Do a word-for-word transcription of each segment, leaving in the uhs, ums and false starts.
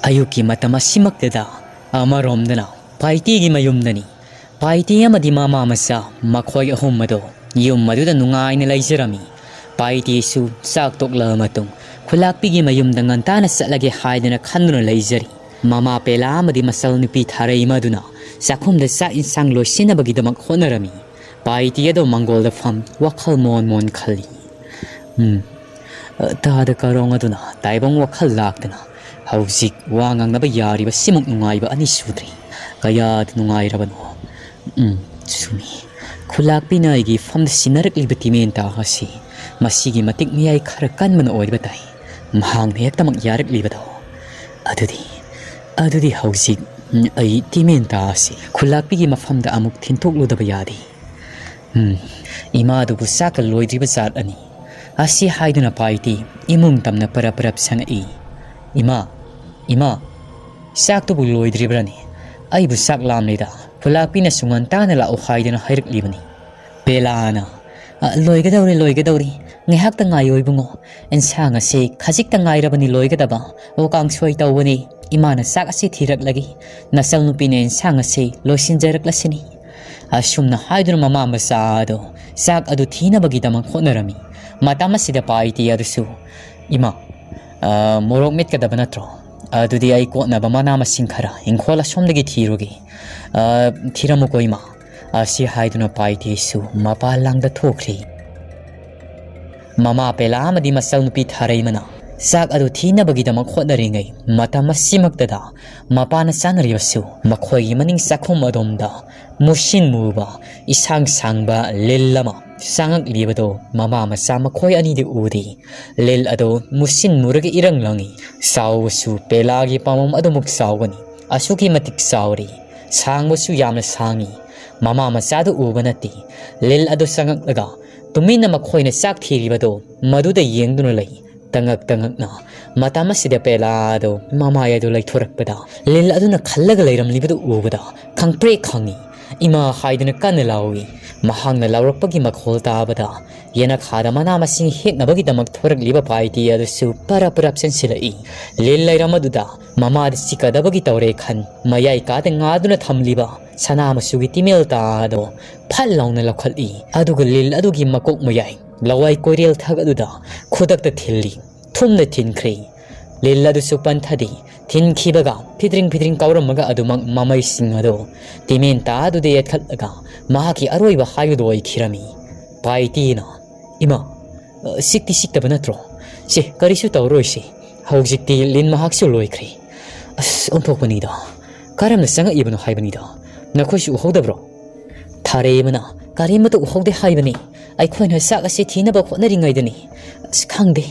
ꯑꯌꯨꯛꯀꯤ ꯃꯇꯝ ꯑꯁꯤꯃꯛꯇꯗ ꯑꯃꯔꯣꯝꯗꯅ ꯄꯥꯏꯇꯤꯒꯤ ꯃꯌꯨꯝꯗꯅꯤ꯫ ꯄꯥꯏꯇꯤ ꯑꯃꯗꯤ ꯃꯃꯥ ꯃꯆꯥ ꯃꯈꯣꯏ ꯑꯍꯨꯝ ꯑꯗꯨ ꯌꯨꯝ ꯑꯗꯨꯗ ꯅꯨꯡꯉꯥꯏꯅ ꯂꯩꯖꯔꯝꯃꯤ꯫ ꯄꯥꯏꯇꯤꯁꯨ ꯆꯥꯛ ꯇꯣꯛꯂꯕ ꯃꯇꯨꯡ ꯈꯨꯂꯥꯛꯄꯤꯒꯤ ꯃꯌꯨꯝꯗ ꯉꯟꯇꯥꯅ ꯆꯠꯂꯒꯦ ꯍꯥꯏꯗꯨꯅ ꯈꯟꯗꯨꯅ ꯂꯩꯖꯔꯤ꯫ ꯃꯃꯥ ꯄꯦꯂꯥ ꯑꯃꯗꯤ ꯃꯆꯜꯅꯨꯄꯤ ꯊꯥꯔꯩꯃ ꯑꯗꯨꯅ ꯆꯥꯛꯈꯨꯝꯗ ꯆꯥꯛ ꯏꯟꯁꯥꯡ ꯂꯣꯏꯁꯤꯟꯅꯕꯒꯤꯗꯃꯛ ꯍꯣꯠꯅꯔꯝꯃꯤ꯫ ꯄꯥꯏꯇꯤ ꯑꯗꯨ ꯃꯪꯒꯣꯜꯗ ꯐꯝ ꯋꯥꯈꯜ ꯃꯣꯟ ꯃꯣꯟ ꯈꯜꯂꯤ꯫ ꯎꯝ, ꯇꯥꯗ ꯀꯔꯣꯡ ꯑꯗꯨꯅ ꯇꯥꯏꯕꯪ ꯋꯥꯈꯜ ꯂꯥꯛꯇꯅ ꯍꯧꯖꯤꯛ ꯋꯥ ꯉꯥꯡꯅꯕ ꯌꯥꯔꯤꯕ ꯁꯤꯃꯨꯛ ꯅꯨꯡꯉꯥꯏꯕ ꯑꯅꯤ ꯁꯨꯗ꯭ꯔꯤ꯫ ꯀꯌꯥꯗ ꯅꯨꯡꯉꯥꯏꯔꯕꯅꯣ꯫ ꯎꯝ, ꯆꯨꯝꯃꯤ꯫ ꯈꯨꯂꯥꯛꯄꯤꯅ ꯑꯩꯒꯤ ꯐꯝꯗ ꯁꯤꯟꯅꯔꯛꯂꯤꯕ ꯇꯤꯃꯦꯟꯇꯥ ꯑꯁꯤ ꯃꯁꯤꯒꯤ ꯃꯇꯤꯛ ꯃꯌꯥꯏ ꯈꯔ ꯀꯟꯕꯅ ꯑꯣꯏꯕ ꯇꯥꯏ꯫ ꯃꯍꯥꯛꯅ ꯍꯦꯛꯇꯃꯛ ꯌꯥꯔꯛꯂꯤꯕꯗꯣ꯫ ꯑꯗꯨꯗꯤ, ꯑꯗꯨꯗꯤ ꯍꯧꯖꯤꯛ, ꯎꯝ, ꯑꯩ ꯇꯤꯃꯦꯟꯇꯥ ꯑꯁꯤ ꯈꯨꯂꯥꯛꯄꯤꯒꯤ ꯃꯐꯝꯗ ꯑꯃꯨꯛ ꯊꯤꯟꯊꯣꯛꯂꯨꯗꯕ ꯌꯥꯗꯦ꯫ ꯎꯝ, ꯏꯃꯥꯗꯨꯕꯨ ꯆꯥꯛꯀ ꯂꯣꯏꯗ꯭ꯔꯤꯕ ꯖꯥꯠ ꯑꯅꯤ꯫ ꯑꯁꯤ ꯍꯥꯏꯗꯨꯅ ꯄꯥꯏꯇꯤ ꯏꯃꯨꯡ ꯇꯝꯅ ꯄꯔꯞ ꯄꯔꯞ ꯁꯪꯉꯛꯏ꯫ "ꯏꯃꯥ, ꯏꯃꯥ, ꯆꯥꯛꯇꯨꯕꯨ ꯂꯣꯏꯗ꯭ꯔꯤꯕ꯭ꯔꯅꯦ? ꯑꯩꯕꯨ ꯆꯥꯛ ꯂꯥꯝꯂꯦꯗ꯫ ꯈꯨꯂꯥꯛꯄꯤꯅꯁꯨ ꯉꯟꯇꯥꯅ ꯂꯥꯛꯎ ꯍꯥꯏꯗꯨꯅ ꯍꯥꯏꯔꯛꯂꯤꯕꯅꯤ꯫" ꯄꯦꯂꯥꯅ, "ꯑ, ꯂꯣꯏꯒꯗꯧꯔꯦ, ꯂꯣꯏꯒꯗꯧꯔꯦ꯫ ꯉꯥꯏꯍꯥꯛꯇ ꯉꯥꯏꯌꯣ ꯏꯕꯨꯡꯉꯣ꯫ ꯑꯦꯟꯁꯥꯡ ꯑꯁꯤ ꯈꯖꯤꯛꯇ ꯉꯥꯏꯔꯕꯅꯤ ꯂꯣꯏꯒꯗꯕ꯫ ꯑꯣ, ꯀꯥꯡꯁꯣꯏ ꯇꯧꯕꯅꯤ꯫ ꯏꯃꯥꯅ ꯆꯥꯛ ꯑꯁꯤ ꯊꯤꯔꯛꯂꯒꯦ꯫ ꯅꯆꯜꯅꯨꯄꯤꯅ ꯑꯦꯟꯁꯥꯡ ꯑꯁꯤ ꯂꯣꯏꯁꯤꯟꯖꯔꯛꯂꯁꯤꯅꯤ꯫" ꯑꯁꯨꯝꯅ ꯍꯥꯏꯗꯨꯅ ꯃꯃꯥ ꯃꯆꯥ ꯑꯗꯨ ꯆꯥꯛ ꯑꯗꯨ ꯊꯤꯅꯕꯒꯤꯗꯃꯛ ꯍꯣꯠꯅꯔꯝꯃꯤ꯫ ꯃꯇꯝ ꯑꯁꯤꯗ ꯄꯥꯏꯇꯤ ꯑꯗꯨꯁꯨ, "ꯏꯃꯥ, ꯑ, ꯃꯣꯔꯣꯛ ꯃꯦꯠꯀꯗꯕ ꯅꯠꯇ꯭ꯔꯣ? ꯑꯗꯨꯗꯤ ꯑꯩ ꯀꯣꯠꯅꯕ ꯃꯅꯥ ꯃꯁꯤꯡ ꯈꯔ ꯏꯪꯈꯣꯜ ꯑꯁꯣꯝꯗꯒꯤ ꯊꯤꯔꯨꯒꯦ꯫ ꯑ, ꯊꯤꯔꯝꯃꯨꯀꯣ ꯏꯃꯥ꯫" ꯑꯁꯤ ꯍꯥꯏꯗꯨꯅ ꯄꯥꯏꯇꯤꯁꯨ ꯃꯄꯥꯟ ꯂꯥꯡꯗ ꯊꯣꯛꯈ꯭ꯔꯦ꯫ ꯃꯃꯥ ꯄꯦꯂꯥ ꯑꯃꯗꯤ ꯃꯆꯜꯅꯨꯄꯤ ꯊꯥꯔꯩꯃꯅ ꯆꯥꯛ ꯑꯗꯨ ꯊꯤꯅꯕꯒꯤꯗꯃꯛ ꯍꯣꯠꯅꯔꯤꯉꯩ ꯃꯇꯝ ꯑꯁꯤꯃꯛꯇꯗ ꯃꯄꯥꯅ ꯆꯥꯅꯔꯤꯕꯁꯨ ꯃꯈꯣꯏꯒꯤ ꯃꯅꯤꯡ ꯆꯥꯛꯈꯨꯝ ꯑꯗꯣꯝꯗ ꯃꯨꯁꯤꯟ ꯃꯨꯕ, ꯏꯁꯥꯡ ꯁꯥꯡꯕ ꯂꯤꯜ ꯑꯃ ꯆꯪꯉꯛꯂꯤꯕꯗꯨ ꯃꯃꯥ ꯃꯆꯥ ꯃꯈꯣꯏ ꯑꯅꯤꯗꯤ ꯎꯗꯦ꯫ ꯂꯤꯜ ꯑꯗꯨ ꯃꯨꯁꯤꯟ ꯃꯨꯔꯒ ꯏꯔꯪ ꯂꯪꯏ꯫ ꯆꯥꯎꯕꯁꯨ ꯄꯦꯂꯥꯒꯤ ꯄꯥꯝꯕꯣꯝ ꯑꯗꯨꯃꯨꯛ ꯆꯥꯎꯒꯅꯤ꯫ ꯑꯁꯨꯛꯀꯤ ꯃꯇꯤꯛ ꯆꯥꯎꯔꯤ꯫ ꯁꯥꯡꯕꯁꯨ ꯌꯥꯝꯅ ꯁꯥꯡꯏ꯫ ꯃꯃꯥ ꯃꯆꯥꯗꯨ ꯎꯕ ꯅꯠꯇꯦ꯫ ꯂꯤꯜ ꯑꯗꯨ ꯆꯪꯉꯛꯂꯒ ꯇꯨꯃꯤꯟꯅ ꯃꯈꯣꯏꯅ ꯆꯥꯛ ꯊꯤꯔꯤꯕꯗꯨ ꯃꯗꯨꯗ ꯌꯦꯡꯗꯨꯅ ꯂꯩ꯫ ꯇꯉꯛ ꯇꯉꯛꯅ ꯃꯇꯝ ꯑꯁꯤꯗ ꯄꯦꯂꯥ ꯑꯗꯨ ꯃꯃꯥꯏ ꯑꯗꯨ ꯂꯩꯊꯣꯔꯛꯄꯗ ꯂꯤꯜ ꯑꯗꯨꯅ ꯈꯜꯂꯒ ꯂꯩꯔꯝꯂꯤꯕꯗꯨ ꯎꯕꯗ ꯈꯪꯄ꯭ꯔꯦꯛ ꯈꯪꯏ꯫ "ꯏꯃꯥ" ꯍꯥꯏꯗꯨꯅ ꯀꯟꯅ ꯂꯥꯎꯏ꯫ ꯃꯍꯥꯛꯅ ꯂꯥꯎꯔꯛꯄꯒꯤ ꯃꯈꯣꯜ ꯇꯥꯕꯗ ꯌꯦꯅꯈꯥꯗ ꯃꯅꯥ ꯃꯁꯤꯡ ꯍꯦꯛꯅꯕꯒꯤꯗꯃꯛ ꯊꯣꯔꯛꯂꯤꯕ ꯄꯥꯏꯇꯤ ꯑꯗꯨꯁꯨ ꯄꯔꯞ ꯄꯔꯞ ꯆꯦꯟꯁꯤꯜꯂꯛꯏ꯫ ꯂꯤꯟ ꯂꯩꯔꯝ ꯑꯗꯨꯗ ꯃꯃꯥꯗ ꯆꯤꯛꯀꯗꯕꯒꯤ ꯇꯧꯔꯦ ꯈꯟ, ꯃꯌꯥꯏ ꯀꯥꯗ ꯉꯥꯗꯨꯅ ꯊꯝꯂꯤꯕ ꯁꯅꯥ ꯃꯆꯨꯒꯤ ꯇꯤꯃꯦꯜ ꯇꯥ ꯑꯗꯣ ꯐꯠ ꯂꯥꯎꯅ ꯂꯧꯈꯠꯂꯤ꯫ ꯑꯗꯨꯒ ꯂꯤꯟ ꯑꯗꯨꯒꯤ ꯃꯀꯣꯛ ꯃꯌꯥꯏ ꯂꯋꯥꯏ ꯀꯣꯏꯔꯦꯜ ꯊꯛ ꯑꯗꯨꯗ ꯈꯨꯗꯛꯇ ꯊꯤꯜꯂꯤ꯫ ꯊꯨꯝꯅ ꯊꯤꯟꯈ꯭ꯔꯦ꯫ ꯂꯤꯟ ꯑꯗꯨꯁꯨ ꯄꯟꯊꯗꯦ꯫ ꯊꯤꯟꯈꯤꯕꯒ ꯐꯤꯗ꯭ꯔꯤꯡ ꯐꯤꯗ꯭ꯔꯤꯡ ꯀꯥꯎꯔꯝꯃꯒ ꯑꯗꯨꯃꯛ ꯃꯃꯩꯁꯤꯡ ꯑꯗꯨ ꯇꯤꯃꯦꯟ ꯇꯥ ꯑꯗꯨꯗ ꯌꯦꯠꯈꯠꯂꯒ ꯃꯍꯥꯛꯀꯤ ꯑꯔꯣꯏꯕ ꯍꯥꯏꯕꯗꯨ ꯑꯣꯏꯈꯤꯔꯝꯃꯤ꯫ ꯄꯥꯏꯇꯤꯅ, "ꯏꯃꯥ, ꯑ, ꯁꯤꯛꯇꯤ ꯁꯤꯛꯇꯕ ꯅꯠꯇ꯭ꯔꯣ? ꯁꯦ, ꯀꯔꯤꯁꯨ ꯇꯧꯔꯣꯏꯁꯦ꯫ ꯍꯧꯖꯤꯛꯇꯤ ꯂꯤꯟ ꯃꯍꯥꯛꯁꯨ ꯂꯣꯏꯈ꯭ꯔꯦ꯫ ꯑꯁ, ꯑꯣꯟꯊꯣꯛꯄꯅꯤꯗ꯫ ꯀꯔꯝꯅ ꯆꯪꯉꯛꯏꯕꯅꯣ ꯍꯥꯏꯕꯅꯤꯗ꯫ ꯅꯈꯣꯏꯁꯨ ꯎꯍꯧꯗꯕ꯭ꯔꯣ?" "ꯊꯥꯔꯦ ꯑꯃꯅ ꯀꯔꯤꯃꯠꯇ ꯎꯍꯧꯗꯦ ꯍꯥꯏꯕꯅꯤ꯫ ꯑꯩꯈꯣꯏꯅ ꯆꯥꯛ ꯑꯁꯤ ꯊꯤꯅꯕ ꯍꯣꯠꯅꯔꯤꯉꯩꯗꯅꯤ꯫ ꯑꯁ, ꯈꯪꯗꯦ,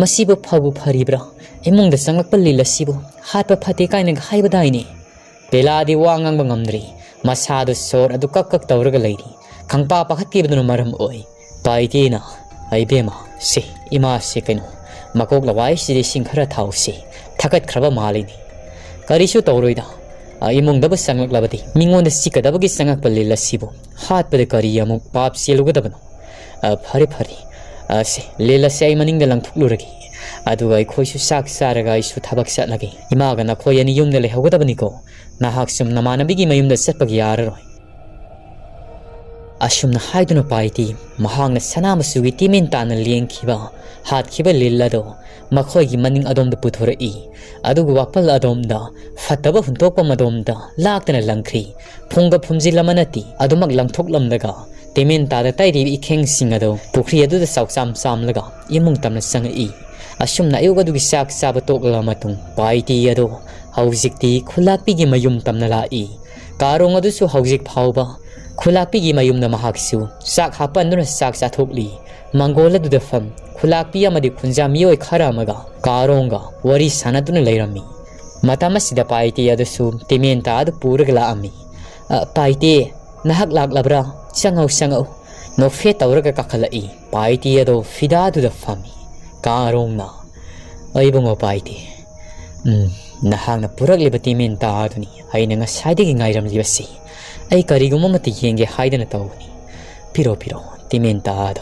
ꯃꯁꯤꯕꯨ ꯐꯕꯨ ꯐꯔꯤꯕ꯭ꯔꯥ? ꯏꯃꯨꯡꯗ ꯆꯪꯂꯛꯄ ꯂꯤꯟ ꯑꯁꯤꯕꯨ ꯍꯥꯠꯄ ꯐꯠꯇꯦ ꯀꯥꯏꯅꯒ ꯍꯥꯏꯕꯗꯥꯏꯅꯦ?" ꯕꯦꯂꯥꯗꯤ ꯋꯥ ꯉꯥꯡꯕ ꯉꯝꯗ꯭ꯔꯤ꯫ ꯃꯁꯥꯗꯨ ꯁꯣꯔ ꯑꯗꯨ ꯀꯛ ꯀꯛ ꯇꯧꯔꯒ ꯂꯩꯔꯤ꯫ ꯈꯪꯄꯥ ꯄꯥꯈꯠꯈꯤꯕꯗꯨꯅ ꯃꯔꯝ ꯑꯣꯏ꯫ ꯄꯥꯏꯇꯦꯅ, "ꯑꯩ ꯕꯦꯝꯃ, ꯁꯤ ꯏꯃꯥꯁꯤ ꯀꯩꯅꯣ, ꯃꯀꯣꯛ ꯂꯋꯥꯏꯁꯤꯗ ꯏꯁꯤꯡ ꯈꯔ ꯊꯥꯎꯁꯤ, ꯊꯥꯀꯠꯈ꯭ꯔꯕ ꯃꯥꯜꯂꯤꯅꯤ꯫ ꯀꯔꯤꯁꯨ ꯇꯧꯔꯣꯏꯗ꯫ ꯑ, ꯏꯃꯨꯡꯗꯕꯨ ꯆꯪꯂꯛꯂꯕꯗꯤ ꯃꯤꯉꯣꯟꯗ ꯆꯤꯛꯀꯗꯕꯒꯤ ꯆꯪꯉꯛꯄ ꯂꯤꯟ ꯑꯁꯤꯕꯨ ꯍꯥꯠꯄꯗ ꯀꯔꯤ ꯑꯃꯨꯛ ꯄꯥꯞ ꯆꯦꯜꯂꯨꯒꯗꯕꯅꯣ? ꯑ, ꯐꯔꯦ, ꯐꯔꯦ꯫ ꯑ, ꯁꯦ, ꯂꯤꯟ ꯑꯁꯦ ꯑꯩ ꯃꯅꯤꯡꯗ ꯂꯪꯊꯣꯛꯂꯨꯔꯒꯦ꯫ ꯑꯗꯨꯒ ꯑꯩꯈꯣꯏꯁꯨ ꯆꯥꯛ ꯆꯥꯔꯒ ꯑꯩꯁꯨ ꯊꯕꯛ ꯆꯠꯂꯒꯦ꯫ ꯏꯃꯥꯒ ꯅꯈꯣꯏ ꯑꯅꯤ ꯌꯨꯝꯗ ꯂꯩꯍꯧꯒꯗꯕꯅꯤꯀꯣ꯫ ꯅꯍꯥꯛ ꯁꯨꯝ ꯅꯃꯥꯟꯅꯕꯤꯒꯤ ꯃꯌꯨꯝꯗ ꯆꯠꯄꯒꯤ ꯌꯥꯔꯔꯣꯏ꯫" ꯑꯁꯨꯝꯅ ꯍꯥꯏꯗꯨꯅ ꯄꯥꯏꯇꯤ ꯃꯍꯥꯛꯅ ꯁꯅꯥ ꯃꯆꯨꯒꯤ ꯇꯤꯃꯦꯟ ꯇꯥꯅ ꯂꯦꯡꯈꯤꯕ ꯍꯥꯠꯈꯤꯕ ꯂꯤꯟ ꯑꯗꯣ ꯃꯈꯣꯏꯒꯤ ꯃꯅꯤꯡ ꯑꯗꯣꯝꯗ ꯄꯨꯊꯣꯔꯛꯏ꯫ ꯑꯗꯨꯒ ꯋꯥꯄꯜ ꯑꯗꯣꯝꯗ ꯐꯠꯇꯕ ꯍꯨꯟꯗꯣꯛꯄ ꯑꯗꯣꯝꯗ ꯂꯥꯛꯇꯅ ꯂꯪꯈ꯭ꯔꯤ꯫ ꯐꯨꯡꯒ ꯐꯨꯝꯖꯤꯜꯂꯝꯕ ꯅꯠꯇꯦ, ꯑꯗꯨꯃꯛ ꯂꯪꯊꯣꯛꯂꯝꯂꯒ ꯇꯤꯃꯦꯟ ꯇꯥꯗ ꯇꯩꯔꯤꯕ ꯏꯈꯦꯡꯁꯤꯡ ꯑꯗꯨ ꯄꯨꯈ꯭ꯔꯤ ꯑꯗꯨꯗ ꯆꯥꯎꯆꯥꯝ ꯆꯥꯝꯂꯒ ꯏꯃꯨꯡ ꯇꯝꯅ ꯆꯪꯉꯛꯏ꯫ ꯑꯁꯨꯝꯅ ꯑꯌꯨꯛ ꯑꯗꯨꯒꯤ ꯆꯥꯛ ꯆꯥꯕ ꯇꯣꯛꯂꯕ ꯃꯇꯨꯡ ꯄꯥꯏꯇꯤ ꯑꯗꯨ ꯍꯧꯖꯤꯛꯇꯤ ꯈꯨꯂꯥꯛꯄꯤꯒꯤ ꯃꯌꯨꯝ ꯇꯝꯅ ꯂꯥꯛꯏ꯫ ꯀꯥꯔꯣꯡ ꯑꯗꯨꯁꯨ ꯍꯧꯖꯤꯛ ꯐꯥꯎꯕ ꯈꯨꯂꯥꯛꯄꯤꯒꯤ ꯃꯌꯨꯝꯗ ꯃꯍꯥꯛꯁꯨ ꯆꯥꯛ ꯍꯥꯞꯄꯟꯗꯨꯅ ꯆꯥꯛ ꯆꯥꯊꯣꯛꯂꯤ꯫ ꯃꯪꯒꯣꯜ ꯑꯗꯨꯗ ꯐꯝ ꯈꯨꯂꯥꯛꯄꯤ ꯑꯃꯗꯤ ꯈꯨꯟꯖꯥ ꯃꯤꯑꯣꯏ ꯈꯔ ꯑꯃꯒ ꯀꯥꯔꯣꯡꯒ ꯋꯥꯔꯤ ꯁꯥꯟꯅꯗꯨꯅ ꯂꯩꯔꯝꯃꯤ꯫ ꯃꯇꯝ ꯑꯁꯤꯗ ꯄꯥꯏꯇꯦ ꯑꯗꯨꯁꯨ ꯇꯤꯃꯦꯟꯇꯥ ꯑꯗꯨ ꯄꯨꯔꯒ ꯂꯥꯛꯑꯝꯃꯤ꯫ "ꯑ, ꯄꯥꯏꯇꯦ, ꯅꯍꯥꯛ ꯂꯥꯛꯂꯕ꯭ꯔꯥ? ꯆꯪꯉꯧ, ꯆꯪꯉꯧ꯫" ꯅꯣꯛꯐꯦꯠ ꯇꯧꯔꯒ ꯀꯥꯈꯠꯂꯛꯏ꯫ ꯄꯥꯏꯇꯦ ꯑꯗꯣ ꯐꯤꯗꯥꯗꯨꯗ ꯐꯝꯃꯤ꯫ ꯀꯥꯔꯣꯡꯅ, "ꯑꯩ ꯏꯕꯨꯡꯉꯣ ꯄꯥꯏꯇꯦ, ꯎꯝ, ꯅꯍꯥꯛꯅ ꯄꯨꯔꯛꯂꯤꯕ ꯇꯤꯃꯦꯟꯇꯥ ꯑꯗꯨꯅꯤ ꯑꯩꯅ ꯉꯁꯥꯏꯗꯒꯤ ꯉꯥꯏꯔꯝꯂꯤꯕꯁꯤ꯫ ꯑꯩ ꯀꯔꯤꯒꯨꯝꯕ ꯑꯃꯠꯇ ꯌꯦꯡꯒꯦ ꯍꯥꯏꯗꯅ ꯇꯧꯕꯅꯤ꯫ ꯄꯤꯔꯣ, ꯄꯤꯔꯣ, ꯇꯤꯃꯦꯟꯇꯥꯗꯣ꯫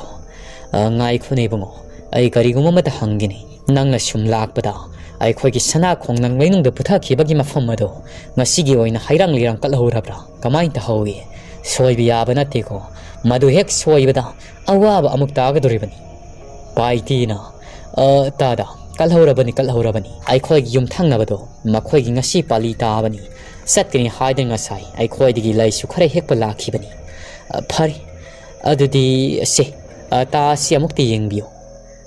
ꯑ, ꯉꯥꯏꯈꯣꯅꯦ ꯏꯕꯨꯡꯉꯣ, ꯑꯩ ꯀꯔꯤꯒꯨꯝꯕ ꯑꯃꯠꯇ ꯍꯪꯒꯦꯅꯦ꯫ ꯅꯪꯅ ꯁꯨꯝ ꯂꯥꯛꯄꯗ ꯑꯩꯈꯣꯏꯒꯤ ꯁꯅꯥ ꯈꯣꯡꯅꯥꯡ ꯂꯩꯅꯨꯡꯗ ꯄꯨꯊꯈꯤꯕꯒꯤ ꯃꯐꯝ ꯑꯗꯣ ꯉꯁꯤꯒꯤ ꯑꯣꯏꯅ ꯍꯩꯔꯥꯡ ꯂꯩꯔꯥꯡ ꯀꯠꯍꯧꯔꯕ꯭ꯔꯥ? ꯀꯃꯥꯏꯅ ꯇꯧꯍꯧꯏ? ꯁꯣꯏꯕ ꯌꯥꯕ ꯅꯠꯇꯦꯀꯣ꯫ ꯃꯗꯨ ꯍꯦꯛ ꯁꯣꯏꯕꯗ ꯑꯋꯥꯕ ꯑꯃꯨꯛ ꯇꯥꯒꯗꯧꯔꯤꯕꯅꯤ꯫ ꯄꯥꯏꯇꯤꯅ, "ꯑ, ꯇꯥꯗ, ꯀꯠꯍꯧꯔꯕꯅꯤ, ꯀꯠꯍꯧꯔꯕꯅꯤ꯫ ꯑꯩꯈꯣꯏꯒꯤ ꯌꯨꯝꯊꯪꯅꯕꯗꯣ ꯃꯈꯣꯏꯒꯤ ꯉꯁꯤ ꯄꯥꯂꯤ ꯇꯥꯕꯅꯤ꯫ ꯆꯠꯀꯅꯤ ꯍꯥꯏꯗꯅ ꯉꯁꯥꯏ ꯑꯩꯈꯣꯏꯗꯒꯤ ꯂꯩꯁꯨ ꯈꯔ ꯍꯦꯛꯄ ꯂꯥꯛꯈꯤꯕꯅꯤ꯫ ꯑ, ꯐꯔꯦ, ꯑꯗꯨꯗꯤ ꯁꯦ, ꯑ, ꯇꯥ ꯑꯁꯤ ꯑꯃꯨꯛꯇ ꯌꯦꯡꯕꯤꯌꯨ"꯫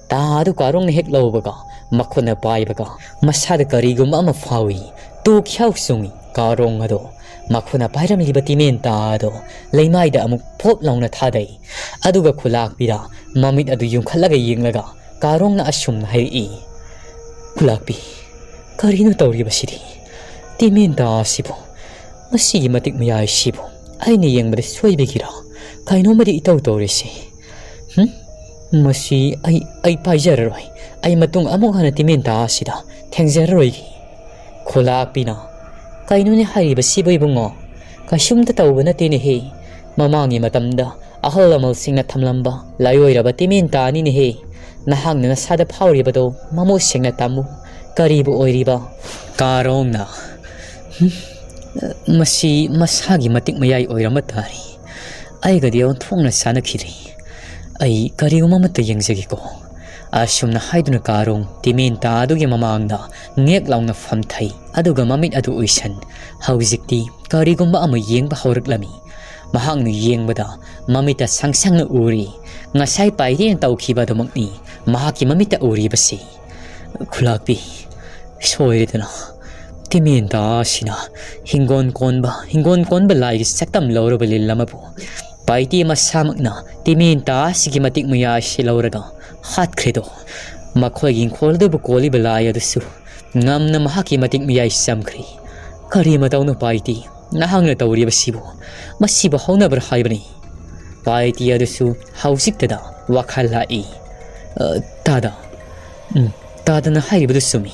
ꯇꯥ ꯑꯗꯨ ꯀꯥꯔꯣꯡꯅ ꯍꯦꯛ ꯂꯧꯕꯒ, ꯃꯈꯨꯠꯅ ꯄꯥꯏꯕꯒ, ꯃꯁꯥꯗ ꯀꯔꯤꯒꯨꯝꯕ ꯑꯃ ꯐꯥꯎꯏ꯫ ꯇꯨ ꯈ꯭ꯌꯥꯎ ꯆꯨꯡꯏ꯫ ꯀꯥꯔꯣꯡ ꯑꯗꯣ, ꯃꯈꯨꯠꯅ ꯄꯥꯏꯔꯝꯂꯤꯕ ꯇꯤꯃꯦꯟ ꯇꯥ ꯑꯗꯣ ꯂꯩꯃꯥꯏꯗ ꯑꯃꯨꯛ ꯐꯣꯞ ꯂꯥꯎꯅ ꯊꯥꯗꯩ꯫ ꯑꯗꯨꯒ ꯈꯨꯂꯥꯛꯄꯤꯗ ꯃꯃꯤꯠ ꯑꯗꯨ ꯌꯨꯡꯈꯠꯂꯒ ꯌꯦꯡꯂꯒ ꯀꯥꯔꯣꯡꯅ ꯑꯁꯨꯝꯅ ꯍꯥꯏꯔꯛꯏ, "ꯈꯨꯂꯥꯛꯄꯤ, ꯀꯔꯤꯅꯣ ꯇꯧꯔꯤꯕꯁꯤꯗꯤ? ꯇꯤꯃꯦꯟ ꯇꯥ ꯑꯁꯤꯕꯨ, ꯃꯁꯤꯒꯤ ꯃꯇꯤꯛ ꯃꯌꯥꯏꯁꯤꯕꯨ ꯑꯩꯅ ꯌꯦꯡꯕꯗ ꯁꯣꯏꯕꯒꯤꯔꯣ? ꯀꯩꯅꯣꯝꯃꯗꯤ ꯏꯇꯧ ꯇꯧꯔꯤꯁꯦ꯫ ꯍꯨꯝ? ꯃꯁꯤ ꯑꯩ, ꯑꯩ ꯄꯥꯏꯖꯔꯔꯣꯏ꯫ ꯑꯩ ꯃꯇꯨꯡ ꯑꯃꯨꯛ ꯍꯟꯅ ꯇꯤꯃꯦꯟ ꯇꯥ ꯑꯁꯤꯗ ꯊꯦꯡꯖꯔꯔꯣꯏꯒꯦ"꯫ ꯈꯨꯂꯥꯛꯄꯤꯅ, "ꯀꯩꯅꯣꯅꯦ ꯍꯥꯏꯔꯤꯕꯁꯤꯕꯨ ꯏꯕꯨꯡꯉꯣ? ꯀꯩꯁꯨꯝꯇ ꯇꯧꯕ ꯅꯠꯇꯦꯅꯦꯍꯦ꯫ ꯃꯃꯥꯡꯒꯤ ꯃꯇꯝꯗ ꯑꯍꯜ ꯂꯃꯟꯁꯤꯡꯅ ꯊꯝꯂꯝꯕ ꯂꯥꯏꯑꯣꯏꯔꯕ ꯇꯤꯃꯦꯟ ꯇꯥꯅꯤꯅꯦꯍꯦ꯫ ꯅꯍꯥꯛꯅ ꯅꯁꯥꯗ ꯐꯥꯎꯔꯤꯕꯗꯣ ꯃꯃꯨꯠ ꯁꯦꯡꯅ ꯇꯝꯃꯨ꯫ ꯀꯔꯤꯕꯨ ꯑꯣꯏꯔꯤꯕ?" ꯀꯥꯔꯣꯡꯅ, "ꯍꯨꯝ, ꯃꯁꯤ ꯃꯁꯥꯒꯤ ꯃꯇꯤꯛ ꯃꯌꯥꯏ ꯑꯣꯏꯔꯝꯕ ꯇꯥꯔꯦ꯫ ꯑꯩꯒꯗꯤ ꯑꯣꯟꯊꯣꯛꯅ ꯆꯥꯟꯅꯈꯤꯗ꯭ꯔꯦ꯫ ꯑꯩ ꯀꯔꯤꯒꯨꯝꯕ ꯑꯃꯠꯇ ꯌꯦꯡꯖꯒꯦꯀꯣ"꯫ ꯑꯁꯨꯝꯅ ꯍꯥꯏꯗꯨꯅ ꯀꯥꯔꯣꯡ ꯇꯤꯃꯦꯟ ꯇꯥ ꯑꯗꯨꯒꯤ ꯃꯃꯥꯡꯗ ꯅꯦꯛ ꯂꯥꯎꯅ ꯐꯝꯊꯩ, ꯑꯗꯨꯒ ꯃꯃꯤꯠ ꯑꯗꯨ ꯎꯏꯁꯟ꯫ ꯍꯧꯖꯤꯛꯇꯤ ꯀꯔꯤꯒꯨꯝꯕ ꯑꯃ ꯌꯦꯡꯕ ꯍꯧꯔꯛꯂꯝꯃꯤ꯫ ꯃꯍꯥꯛꯅ ꯌꯦꯡꯕꯗ ꯃꯃꯤꯠꯇ ꯁꯪ ꯁꯪꯅ ꯎꯔꯤ꯫ ꯉꯁꯥꯏ ꯄꯥꯏꯔꯦꯅ ꯇꯧꯈꯤꯕ ꯑꯗꯨꯃꯛꯅꯤ ꯃꯍꯥꯛꯀꯤ ꯃꯃꯤꯠꯇ ꯎꯔꯤꯕꯁꯤ꯫ "ꯈꯨꯂꯥꯛꯄꯤ, ꯁꯣꯏꯔꯦꯗꯅ꯫ ꯇꯤꯃꯦꯟ ꯇꯥ ꯑꯁꯤꯅ ꯍꯤꯡꯒꯣꯟ ꯀꯣꯟꯕ, ꯍꯤꯡꯒꯣꯟ ꯀꯣꯟꯕ ꯂꯥꯏꯒꯤ ꯁꯛꯇꯝ ꯂꯧꯔꯕ ꯂꯤꯟ ꯑꯃꯕꯨ ꯄꯥꯏꯇꯤ ꯃꯁꯥꯃꯛꯅ ꯇꯤꯃꯦꯟ ꯇꯥ ꯑꯁꯤꯒꯤ ꯃꯇꯤꯛ ꯃꯌꯥꯏ ꯑꯁꯤ ꯂꯧꯔꯒ ꯍꯥꯠꯈ꯭ꯔꯦꯗꯣ꯫ ꯃꯈꯣꯏꯒꯤ ꯏꯪꯈꯣꯜꯗꯨꯕꯨ ꯀꯣꯜꯂꯤꯕ ꯂꯥꯏ ꯑꯗꯨꯁꯨ ꯉꯝꯅ ꯃꯍꯥꯛꯀꯤ ꯃꯇꯤꯛ ꯃꯌꯥꯏ ꯆꯝꯈ꯭ꯔꯦ꯫ ꯀꯔꯤ ꯃꯇꯧꯅꯣ ꯄꯥꯏꯇꯤ ꯅꯍꯥꯛꯅ ꯇꯧꯔꯤꯕꯁꯤꯕꯨ? ꯃꯁꯤꯕꯨ ꯍꯧꯅꯕ꯭ꯔꯥ ꯍꯥꯏꯕꯅꯤ"꯫ ꯄꯥꯏꯇꯤ ꯑꯗꯨꯁꯨ ꯍꯧꯖꯤꯛꯇꯗ ꯋꯥꯈꯜ ꯂꯥꯛꯏ꯫ "ꯑ, ꯇꯥꯗ, ꯎꯝ, ꯇꯥꯗꯅ ꯍꯥꯏꯔꯤꯕꯗꯨ ꯆꯨꯝꯃꯤ꯫